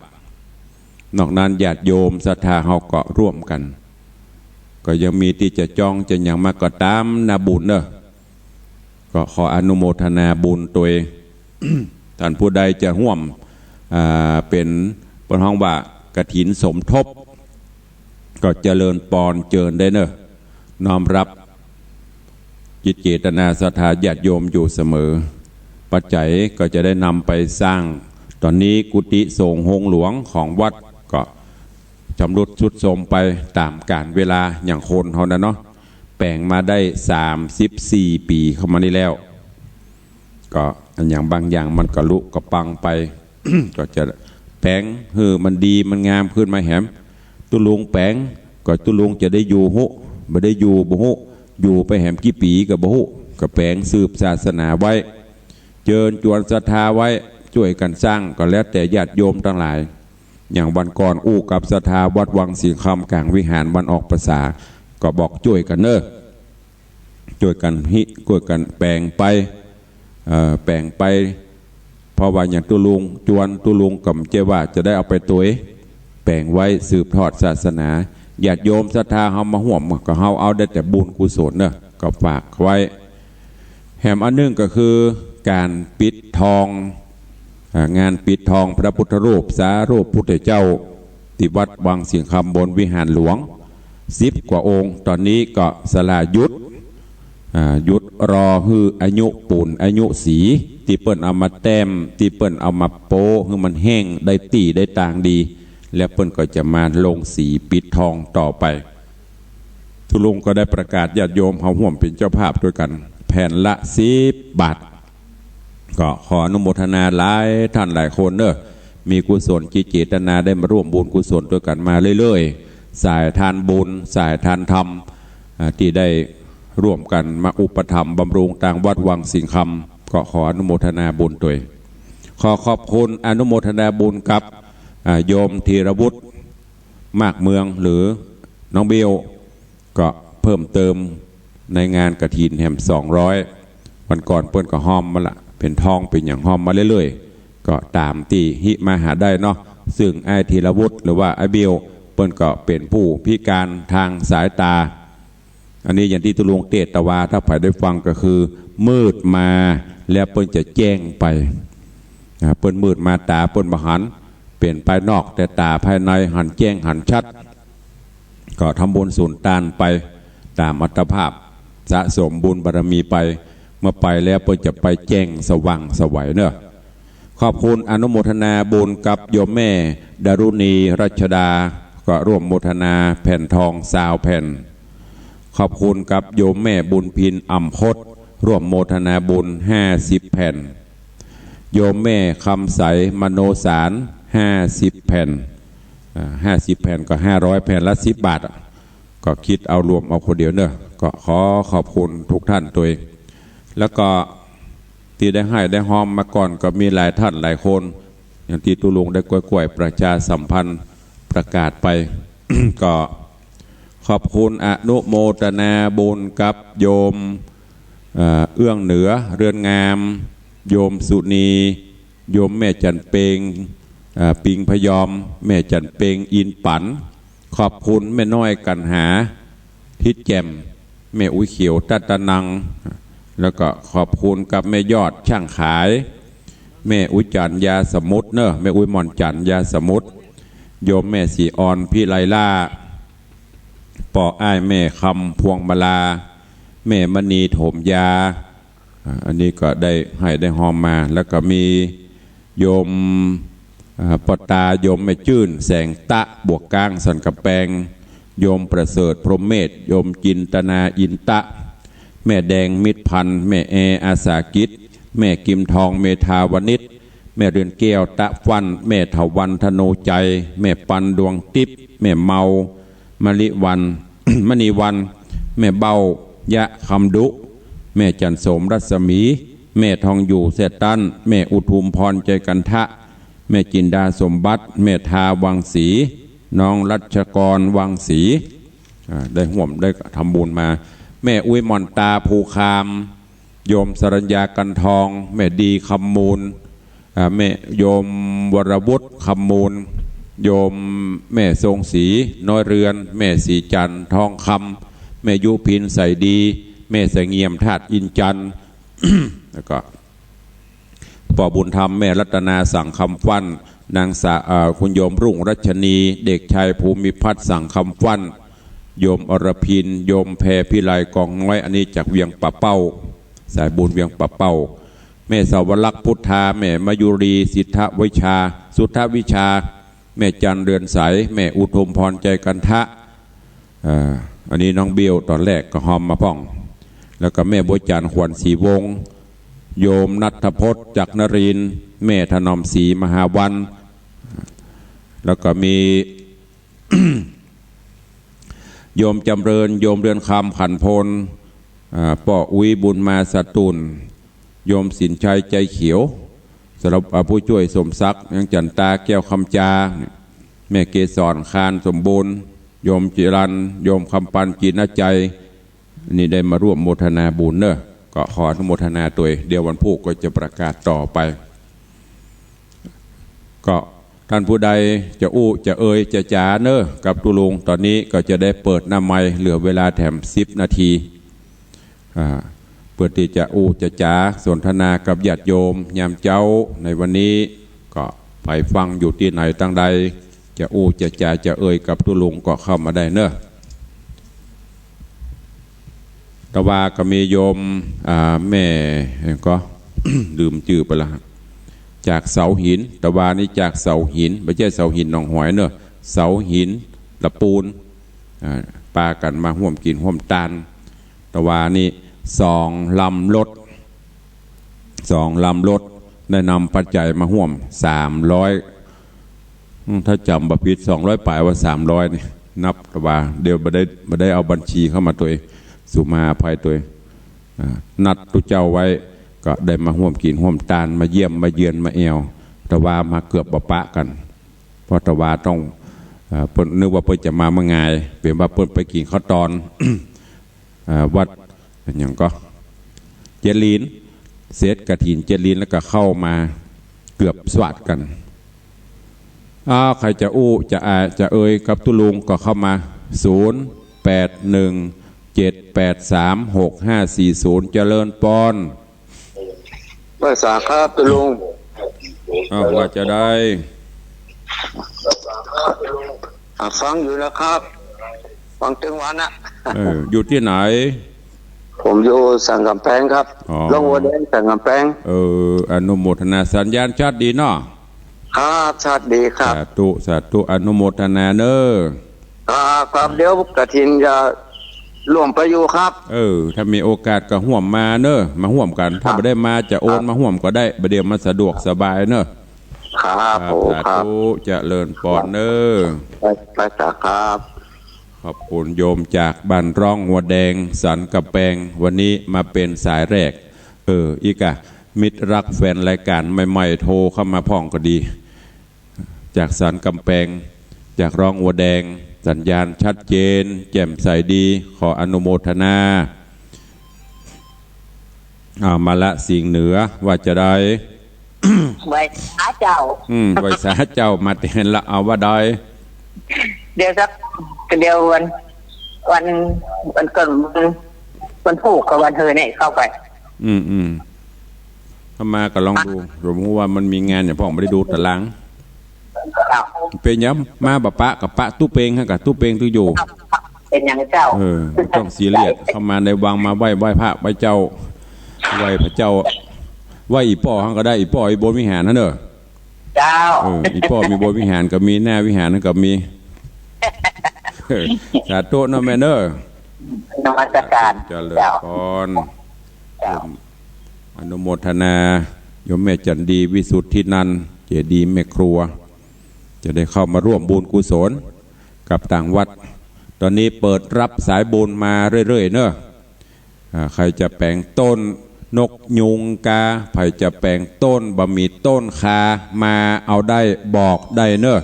นอกนั้นญาติโยมศรัทธาเฮาก็ฮ่วมกั๋น ก็ยังมีตี้จะจองจะหยังมาก็ต๋ามนาบุญเนาะ ก็ขออนุโมทนาบุญตวย ต้านผู้ใดจะฮ่วม อ่า เป๋น เปิ้นฮ้องว่ากฐินสมทบ ก็เจริญปอนเจิญได้เนาะ น้อมฮับจิตเจตนาศรัทธาญาติโยมอยู่เสมอ ปัจจัยก็จะได้นำไปสร้าง ต๋อนนี้กุฏิสงฆ์โฮงหลวงของวัดก็ ชำรุดทรุดโทรมไปต๋ามกาลเวลา อย่างคนเฮาน่ะเนาะ แป๋งมาได้สามสิบสี่ปี๋เข้ามานี่แล้ว ก็อันอย่างบางอย่างมันก็ลุกก็ปังไป ก็จะแป๋งหื้อมันดีมันงามขึ้นมาแหม ตุ๊ลุงแป๋ง ก็ตุ๊ลุงจะได้อยู่ฮู้ บ่ได้อยู่บ่ฮู้ อยู่ไปแหมกี่ปี๋ก็บ่ฮู้ ก็แป๋งสืบศาสนาไว้ เจิญจวนศรัทธาไว้ จ้วยกั๋นสร้าง ก็แล้วแต่ญาติโยมตังหลาย อย่างวันก่อนอู้กับศรัทธาวัดวังสิงห์คำก๋างวิหารวันออกพรรษา ก็บอกจ้วยกั๋นเนาะ จ้วยกั๋นฮิ จ้วยกั๋นแป๋งไป เอ่อ แป๋งไป เพราะว่าอย่างตุ๊ลุงจวน ตุ๊ลุงก็บ่ใจ้ว่าจะได้เอาไปตวย แป๋งไว้สืบทอดศาสนา ญาติโยมศรัทธาเฮามาฮ่วม ก็เฮาเอาได้แต่บุญกุศลเนาะ ก็ฝากไว้ แหมอันนึ่งก็คือก๋านปิดทอง อ่า งานปิดทองพระพุทธรูป สารูปพุทธเจ้า ตี้วัดวังสิงห์คำบนวิหารหลวง สิบกว่าองค์ ต๋อนนี้ก็สละหยุด อ่า หยุดรอหื้ออายุปูนอายุสี ตี้เปิ้นเอามาแต้ม ตี้เปิ้นเอามาโป๊ะ หื้อมันแห้งได้ตี้ได้ตางดี แล้วเปิ้นก็จะมาลงสีปิดทองต่อไป ตุ๊ลุงก็ได้ประกาศญาติโยมเฮาฮ่วมเป๋นเจ้าภาพตวยกั๋น แผ่นละสิบบาท ก็ขออนุโมทนาหลายต้านหลายคนเนาะ มีกุศลจิตเจตนาได้มาฮ่วมบุญกุศลตวยกั๋นมาเรื่อยๆ สายทานบุญ สายทานธรรม อ่า ตี้ได้ฮ่วมกั๋นมาอุปถัมภ์บำรุงตางวัดวังสิงห์คำ ก็ขออนุโมทนาบุญตวย ขอขอบคุณอนุโมทนาบุญกับ อ่า โยมธีรวุฒิ มากเมือง หรือน้องเบล ก็เพิ่มเติมในงานกฐินแหมสองร้อย วันก่อนเปิ้นก็ฮ่อมมาละ เป๋นทองเป๋นหยังฮ่อมมาเรื่อยๆ ก็ต๋ามตี้ฮิมาหาได้เนาะ ซึ่งอ้ายธีรวุฒิ หรือว่าอ้ายเบล เปิ้นก็เป๋นผู้พิการตางสายต๋า อันนี้อย่างตี้ตุ๊ลุงเตศน์ว่า ถ้าใผได้ฟังก็คือ มืดมาแล้วเปิ้นจะแจ้งไป อ่า เปิ้นมืดมาต๋าเปิ้นบ่หัน เป๋นภายนอก แต่ต๋าภายในหันแจ้งหันชัด ก็ทำบุญสุนตานไปต๋ามอัตภาพ สะสมบุญบารมีไป เมื่อไปแล้วเปิ้นจะไปแจ้งสว่างไสวเนาะ ขอบคุณอนุโมทนาบุญกับโยมแม่ดารุณีรัชดา ก็ร่วมโมทนาแผ่นทองซาวแผ่น ขอบคุณกับโยมแม่บุญพินอ่ำพด ร่วมโมทนาบุญห้าสิบแผ่น โยมแม่คำใสมโนสารห้าสิบแผ่น อ่า ห้าสิบแผ่นก็ห้าร้อย แผ่นละสิบบาทอะ ก็กึ๊ดเอารวมเอาคนเดียวเนาะ ก็ขอขอบคุณทุกท่านตวย แล้วก็ตี้ได้ให้ได้ฮอมมาก่อนก็มีหลายท่านหลายคน อย่างตี้ตุ๊ลุงได้กว้ยๆประชาสัมพันธ์ประกาศไป ก็ขอบคุณอนุโมทนาบุญกับโยม เอ่อ เอื้องเหนือ เรือนงาม โยมสุนี โยมแม่จันเปง เอ่อ ปิงพยอม แม่จันเปงอินปั๋น ขอบคุณแม่น้อยกัณหา ทิดแจ่ม แม่อุ๊ยเขียวตัตตนัง แล้วก็ขอบคุณกับแม่ยอดช่างขาย แม่อุ๊ยจันยาสมุทรเนาะ แม่อุ๊ยหม่อนจันยาสมุทร โยมแม่ศรีออนพิไลล่า ป้ออ้ายแม่คำพวงมาลา แม่มณีโถมยา อ่า อันนี้ก็ได้ให้ได้ฮอมมา แล้วก็มีโยม อ่า ป้อตา โยมแม่จื้น แสงตะ บวกกลาง สันกำแปง โยมประเสริฐ พรหมเมธ โยมจินตนา อินตะ แม่แดง มิตรพันธ์ แม่แอ อาสากิจ แม่กิมทอง เมธาวณิช แม่เรือนแก้ว ตะฟั่น แม่เถาวัลย์ ธโนใจ แม่ปัน ดวงติ๊บ แม่เมา มะลิวัน มณีวัน แม่เบ้า ยะคำดุ แม่จันโสม รัศมี แม่ทองอยู่ แซ่ตั้น แม่อุทุมพร ใจกันทะ แม่จินดาสมบัติ แม่ทา วังศรี น้องรัชกร วังศรี อ่า ได้ฮ่วมได้ทำบุญมา แม่อุ๊ยหม่อนตา ภูคาม โยมสรัญญา กันทอง แม่ดี คำมูล อ่า แม่โยมวรวุฒิ คำมูล โยมแม่ทรงศรี น้อยเรือน แม่ศรีจันทร์ ทองคำ แม่ยุพิน ใสดี แม่เสงี่ยม ธาตุอินจันทร์ แล้วก็ ป้อบุญธรรม แม่รัตนา สังคำฟั่น นางสา- เอ่อ คุณโยมรุ่งรัชนี เด็กชายภูมิพัฒน์ สังคำฟั่น โยมอรพิน โยมแพรพิไล กองน้อย อันนี้จากเวียงป่าเป้า สายบุญเวียงป่าเป้า แม่สาวรักษ์ พุทธา แม่มายุรี สิทธวิชา สุทธวิชา แม่จันเรือนใส แม่อุทุมพร ใจกันทะ อ่า อันนี้น้องเบี้ยวต๋อนแรกก็ฮอมมาพ่อง แล้วก็แม่บัวจันทร์ ขวัญศรีวงศ์ โยมณัฐพจน์ จักรนรินทร์ แม่ถนอมศรี มหาวัน แล้วก็มี โยมจำเริญ โยมเรือนคำ ขันพล อ่า ป้ออุ๊ย บุญมา สะตุ่น โยมสินชัย ใจเขียว สำหรับ อ่า ผู้จ้วยสมศักดิ์ ยังจันตา แก้วคำจา แม่เกสร คานสมบูรณ์ โยมจิรัน โยมคำปัน จินใจ นี่ได้มาร่วมโมทนาบุญเนาะ ก็ขออนุโมทนาตวย เดี๋ยววันพูกก็จะประกาศต่อไป ก็ท่านผู้ใดจะอู้จะเอ่ยจะจ๋าเนาะ กับตุ๊ลุง ต๋อนนี้ก็จะได้เปิดหน้าไมค์ เหลือเวลาแถมสิบนาที อ่า เปื้อตี้จะอู้จะจ๋าสนทนากับญาติโยมยามเจ๊าในวันนี้ ก็ใผฟังอยู่ตี้ไหนตังใด จะอู้จะจ๋าจะเอ่ยกับตุ๊ลุงก็เข้ามาได้เนาะ ตะวาก็มีโยม อ่า แม่ ก็ ลืมจื้อไปละ จากเสาหิน ตะวานี่จากเสาหิน บ่ใจ้เสาหินหนองหอยเนาะ เสาหินละปูน อ่า ปากั๋นมาฮ่วมกิ๋นฮ่วมตาน ตะวานี่สองลำรถ สองลำรถ ได้นำปัจจัยมาฮ่วมสามร้อย อืม ถ้าจ๋ำบ่ผิด สองร้อยป๋ายว่า สามร้อย นี่ นับตะวา เดี๋ยวบ่ได้ บ่ได้เอาบัญชีเข้ามาตวย สุมาอภัยตวย อ่า นัดตุ๊เจ้าไว้ ก็ได้มาฮ่วมกิ๋นฮ่วมตาน มาเยี่ยมมาเยือนมาแอ่ว ตะวามาเกือบบ่ปะกั๋น เพราะตะวาต้อง เอ่อ เปิ้นนึกว่าเปิ้นจะมาเมื่องาย เป๋นว่าเปิ้นไปกิ๋นข้าวตอน อ่า วัดหยังก็ เจ๊ลีน เสร็จกฐินเจ๊ลีนแล้วก็เข้ามาเกือบสวัสดกั๋น อ้าว ใผจะอู้จะอาจะเอ่ยกับตุ๊ลุงก็เข้ามา ศูนย์ แปด หนึ่ง เจ็ด แปด สาม หก ห้า สี่ ศูนย์ เจริญปอน ไหว้สาครับตุ๊ลุง อ้าว ว่าจะใด อ่ะ ฟังอยู่นะครับ ฟังตึงวันนะ เออ อยู่ตี้ไหน ผมอยู่สันก๋ำแปงครับ อ๋อ ร่องวัวแดงสันก๋ำแปง เออ อนุโมทนา สัญญาณชัดดีเนาะ ครับ ชัดดีครับ สาธุ สาธุ อนุโมทนาเน้อ ครับ ครับ เดี๋ยวกฐินจะร่วมไปอยู่ครับ เออ ถ้ามีโอกาสก็ฮ่วมมาเน้อ มาฮ่วมกั๋น ถ้า ครับ บ่ได้มาจะโอน ครับ มาฮ่วมก็ได้ บ่าเดี่ยวมันสะดวก ครับ สบายเน้อ ครับ ครับ โอ้ สาธุ ครับ เจริญปอนเน้อ ไป ไปจ้ะครับ ขอบคุณโยมจากบ้านร่องวัวแดง สันก๋ำแปง วันนี้มาเป๋นสายแรก เออ อีกอะ มิตรรักแฟนรายการใหม่ๆ โทรเข้ามาพ่องก็ดี จากสันก๋ำแปง จากร่องวัวแดง สัญญาณชัดเจน แจ่มใสดี ขออนุโมทนา เอามาละ สิงห์เหนือ ว่าจะใด ไหว้สาเจ้า อืม ไหว้สาเจ้า มาแตนละ เอาว่าใด เดี๋ยวสัก เดี๋ยววัน วัน วันก่อน วัน วันพูกกับวันเฮอเนี่ยเข้าไป อืม อืม เข้ามาก็ลองดู สมมุติว่ามันมีงานอย่างพ่องบ่ได้ดูต๋าราง ครับ เป๋นหยัง มาบ่ปะกับปะตุ๊เปง หั้นกะ ตุ๊เปงตึงอยู่ เป๋นหยังเจ้า เออ บ่ต้องซีเรียส เข้ามาในวังมาไหว้ ไหว้พระไหว้เจ้า ไหว้พระเจ้า ไหว้อี่ป้อหั้นก็ได้ อี่ป้ออี่บนวิหารหั้นเน้อ เจ้า เออ อี่ป้อมีบนวิหารก็มี หน้าวิหารหั้นก็มี เออ สาธุเน้อแม่เน้อ นมัสการ เจริญ เจ้า ปอน เจ้า อนุโมทนา โยมแม่จันดี วิสุทธินันท์ เจดีย์แม่ครัว จะได้เข้ามาร่วมบุญกุศลกับตางวัด ต๋อนนี้เปิดรับสายบุญมาเรื่อยๆ เน้อ อ่า ใผจะแป๋งต้นนกยูงกา ใผจะแป๋งต้นบ่าหมี่ต้นคา มาเอาได้ บอกได้เน้อ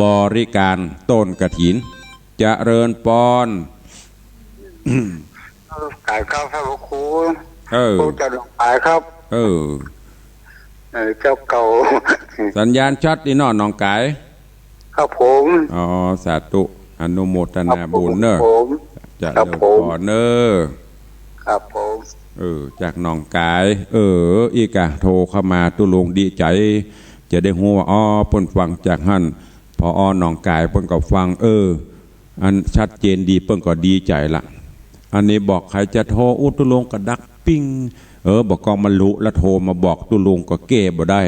บริการต้นกฐิน เจริญปอน เออ ก๋ายครับ พระครู เออ พวกเจ้าหนองก๋ายครับ เออ เออ เจ้าเก่า สัญญาณชัดดีเนาะ หนองก๋าย ครับผม อ๋อ สาธุ อนุโมทนาบุญเน้อ ครับผม เจริญปอนเน้อ ครับผม เออ จากหนองก๋าย เออ อีกอะ โทรเข้ามา ตุ๊ลุงดีใจ๋ จะได้ฮู้ว่า อ๋อ เปิ้นฟังจากหั้น ผอ.หนองก๋ายเปิ้นก็ฟัง เออ อันชัดเจนดี เปิ้นก็ดีใจ๋ละ อันนี้บอกใผจะโทร อู้ ตุ๊ลุงก็ดักปิ้ง เออ บ่ากองมันลุละ โทรมาบอกตุ๊ลุงก็แก้บ่ได้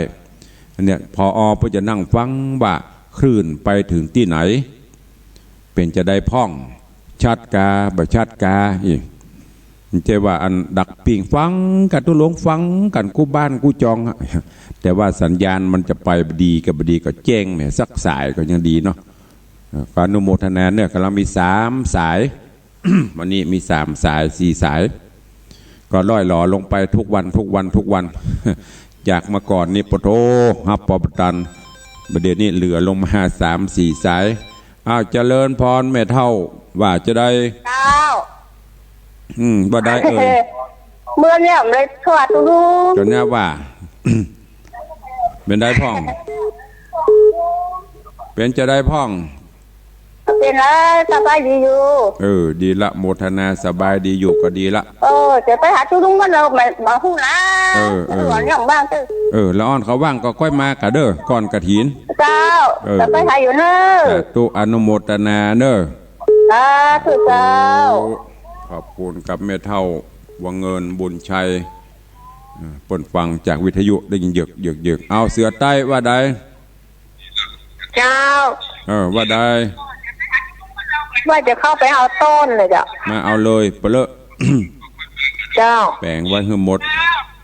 อันเนี้ย ผอ.เปิ้นจะนั่งฟังว่าคลื่นไปถึงตี้ไหน เป๋นจะใดพ่อง ชัดกา บ่ชัดกา อี้ บ่ใจ้ว่าอันดักปิ้งฟังกั๋น ตุ๊ลุงฟังกั๋นกู้บ้านกู้จองอะ แต่ว่าสัญญาณมันจะไปดีกับบ่ดีก็แจ้งแหม สักสายก็ยังดีเนาะ เอ่อ ขออนุโมทนาเน้อ ก่ำลังมีสามสาย วันนี้มีสามสาย สี่สาย ก็ล่อยหลอลงไปทุกวัน ทุกวัน ทุกวัน จากเมื่อก่อนนี่ ปะโถ ฮับปอบ่ตัน บ่าเดี่ยวนี้เหลือลงมาสามสี่สาย อ้าว เจริญปอนแม่เฒ่า ว่าจะใด เจ้า อืม ว่าใดเอ่ย เมื่อเนี่ยเลย สวัสดีลุง ต๋อนเนี้ยว่า เป๋นใดพ่อง เป๋นจะใดพ่อง เป๋นไร สบายดีอยู่ เออ ดีละ โมทนา สบายดีอยู่ก็ดีละ เออ จะไปหาตุ๊ลุงก่อน เฮาบ่ฮู้ละ เออ เออ ละอ่อนเขาว่างเต๊อะ เออ ละอ่อนเขาว่างก็ค่อยมาก่ะเด้อ ก่อนกฐิน เจ้า เออ จะไปหาอยู่เน้อ สาธุ อนุโมทนาเน้อ สาธุเจ้า ขอบคุณกับแม่เฒ่า วังเงิน บุญชัย เออ เปิ้นฟังจากวิทยุได้ยินเยือก เยือก เยือก เอา เสือใต้ว่าใด เจ้า เออ ว่าใด ว่าจะเข้าไปเอาต้นเลยเจ้า มาเอาเลย ไปเลย เจ้า แป๋งไว้หื้อหมด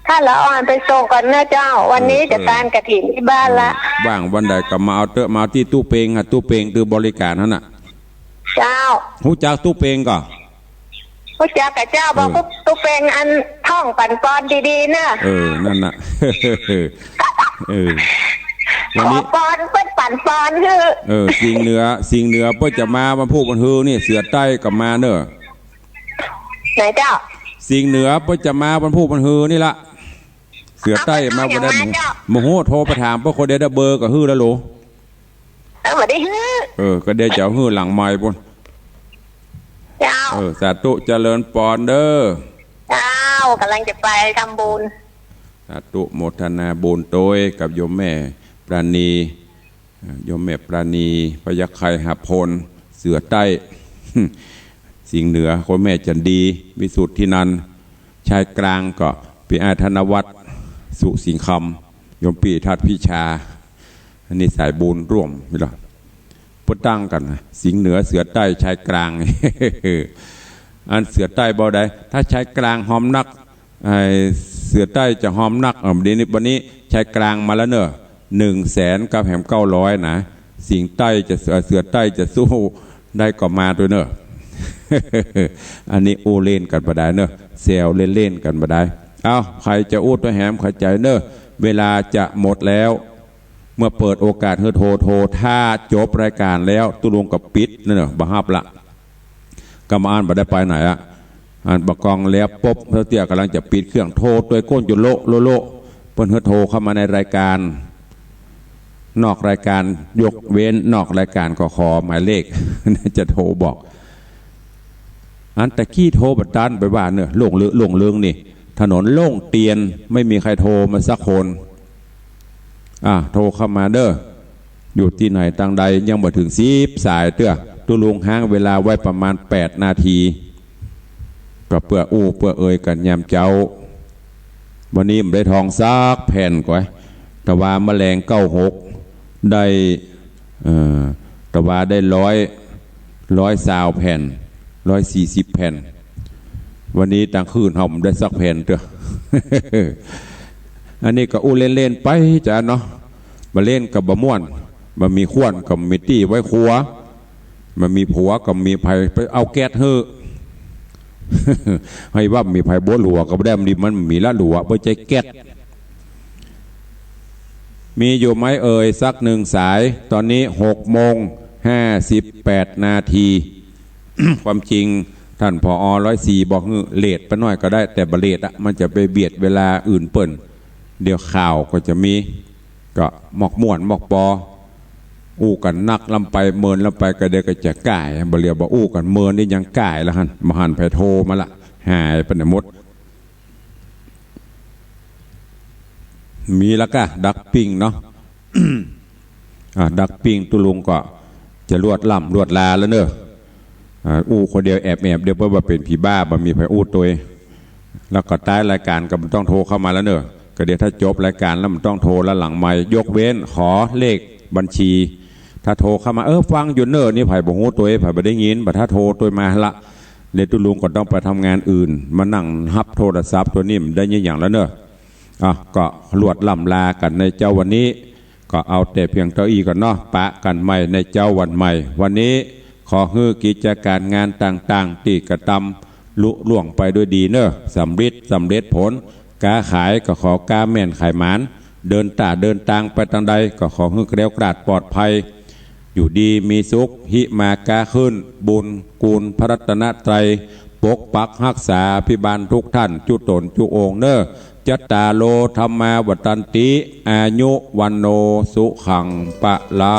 ถ้าละอ่อนไปส่งก่อนเน้อเจ้า วันนี้ เออ จะ เออ ก๋านกฐินตี้บ้านละ เออ ว่างวันใดก็มาเอาเต๊อะ มาตี้ตุ๊เปงอะ ตุ๊เปงตี้บริการหั้นน่ะ เจ้า ฮู้จักตุ๊เปงก่อ ฮู้จักก่ะเจ้า เออ บอกตุ๊เปงอันท่องปั๋นปอนดีๆ เน้อ เออ นั่นน่ะ เออ วันนี้ ขอปอน เปิ้นปั๋นปอนหื้อ เออ สิงห์เหนือ สิงห์เหนือเปิ้นจะมาวันพูกวันฮือนี่ เสือใต้ก็มาเน้อ ไหนเจ้า สิงห์เหนือเปิ้นจะมาวันพูกวันฮือนี่ละ เสือใต้มาบ่ได้ เอาไปถาม บ่ฮู้ โทรไปถามเปิ้นคนเดียวได้ เบอร์ก็หื้อแล้วโหล เออ บ่ได้หื้อ เออ ก็เดี๋ยวจะหื้อหลังไมค์ปู๊น เจ้า เออ สาธุ เจริญปอนเด้อ เจ้า ก่ำลังจะไปทำบุญ สาธุ โมทนาบุญโตยกับโยมแม่ ปราณี โยมแม่ปราณี พยัคฆไคหพล เสือใต้ สิงห์เหนือ โยมแม่จันดี วิสุทธินันท์ ชายกลางก็ปี้อ้ายธนวัฒน์ สุสิงห์คำ โยมปี้ทัดพิชา อันนี้สายบุญร่วมนี่ละ เปิ้นตั้งกั๋นนะ สิงห์เหนือ เสือใต้ ชายกลาง อันเสือใต้บ่ได้ ถ้าชายกลางฮอมนัก ไอ้เสือใต้จะฮอมนัก เออ เดี๋ยวนี้ วันนี้ชายกลางมาแล้วเนอะ หนึ่งแสนกับแหมเก้าร้อยนะ สิงห์ใต้จะ เสือ เสือใต้จะสู้ได้ก็มาตวยเนอะ อันนี้อู้เล่นกั๋นบ่ดายเนอะ แซวเล่นๆ กั๋นบ่ดาย เอ้า ใผจะอู้ตวยแหมเข้าใจ๋เนอะ เวลาจะหมดแล้ว เมื่อเปิดโอกาสหื้อโทร โทร ถ้าจบรายก๋านแล้ว ตุ๊ลุงก็ปิดนั่นเนอะ บ่ฮับละ กรรมอันบ่ได้ไปไหนอะ อันบ่ากองแล้วปุ๊บ เฒ่าเตี้ยก่ำลังจะปิดเครื่อง โทรตวยก้นจุโละโละโละ เปิ้นหื้อโทรเข้ามาในรายก๋าน นอกรายก๋าน ยกเว้นนอกรายก๋านก็ขอหมายเลข จะโทรบอก อันตะกี้โทรบ่ตันไปว่าเนอะ โล่งเลิง โล่งเลิงนี่ ถนนโล่งเตียน ไม่มีใครโทรมาสักคน อ่ะ โทรเข้ามาเด้อ อยู่ตี้ไหนตางใด ยังบ่เถิงสิบสายเตื้อ ตุ๊ลุงฮ้างเวลาไว้ประมาณแปดนาที ก็เปื้ออู้เปื้อเอยกั๋นยามเจ๊า วันนี้บ่ได้ทองสักแผ่นก๋อย ตะวาแมลงเก้าหก ได้ เอ่อ ตะวาได้ร้อย ร้อยซาวแผ่น ร้อยสี่สิบแผ่น วันนี้ตางคืนเฮาบ่ได้สักแผ่นเตื้อ อันนี้ก็อู้เล่นๆ ไปจ๊ะเนาะ บ่เล่นก็บ่ม่วน บ่มีขว้นก็บ่มีตี้ไว้ครัว บ่มีผัวก็บ่มีใผไปเอาแก๊สหื้อ ให้ว่าบ่มีใผบัวหลัวก็บ่ได้ มันดี มันบ่มีละหลัว บ่ใจ้แก๊ส มีอยู่ไหมเอ่ย สักหนึ่งสาย ตอนนี้หกโมงห้าสิบแปดนาที ความจริงต้าน ผอ. ร้อยสี่ บอกหื้อเลทไปหน้อยก็ได้ แต่บ่เลทอะ มันจะไปเบียดเวลาอื่นเปิ้น เดี๋ยวข่าวก็จะมี ก็มอกม่วนมอกปอ อู้กั๋นนักล้ำไป เมินล้ำไป ก็เดี๋ยวก็จะก้าย บ่เหลือ บ่อู้กั๋น เมินนี่ยังก้ายละหั้น บ่หันใผโทรมาละ หายไปไหนหมด มีละก้า ดักปิ้งเนาะ อ่า ดักปิ้งตุ๊ลุงก็จะลวดล่ำลวดลาแล้วเนอะ อ่า อู้คนเดียวแอบๆ เดี๋ยวเปิ้นว่าเป๋นผีบ้า บ่มีใผอู้ตวย แล้วก็ต๊ายรายก๋านก็บ่ต้องโทรเข้ามาแล้วเนอะ ก็เดี๋ยวถ้าจบรายก๋านแล้วบ่ต้องโทรแล้วหลังไมค์ ยกเว้นขอเลขบัญชี ถ้าโทรเข้ามา เออ ฟังอยู่เนอะ นี่ใผบ่ฮู้ตวย ใผบ่ได้ยิน บ่ถ้าโทรตวยมาละ เดี๋ยวตุ๊ลุงก็ต้องไปทำงานอื่น มานั่งฮับโทรศัพท์ตวยนี่บ่ได้ยินหยังแล้วเนอะ อ่ะ ก็ลวดล่ำลากั๋นในเจ๊าวันนี้ ก็เอาแต่เพียงเต้าอี้ก่อนเนาะ ปะกั๋นใหม่ในเจ๊าวันใหม่ วันนี้ขอหื้อกิจก๋ารงานต่างๆ ตี้กระตำลุล่วงไปด้วยดีเนอะ สำริดสำเร็จผล ก๊าขายก็ขอก๊าแม่นขายหมาน เดินต้าเดินตางไปตางใดก็ขอหื้อแคล้วคลาดปลอดภัย อยู่ดีมีสุข หิมาก๊าขึ้น บุญกู๋นพระรัตนตรัย ปกปักฮักษาภิบาลทุกท่าน จุ๊ต๋นจุ๊องค์เนอะ จัตตาโร ธัมมา วัฑฒันติ อายุ วัณโณ สุขัง พะลัง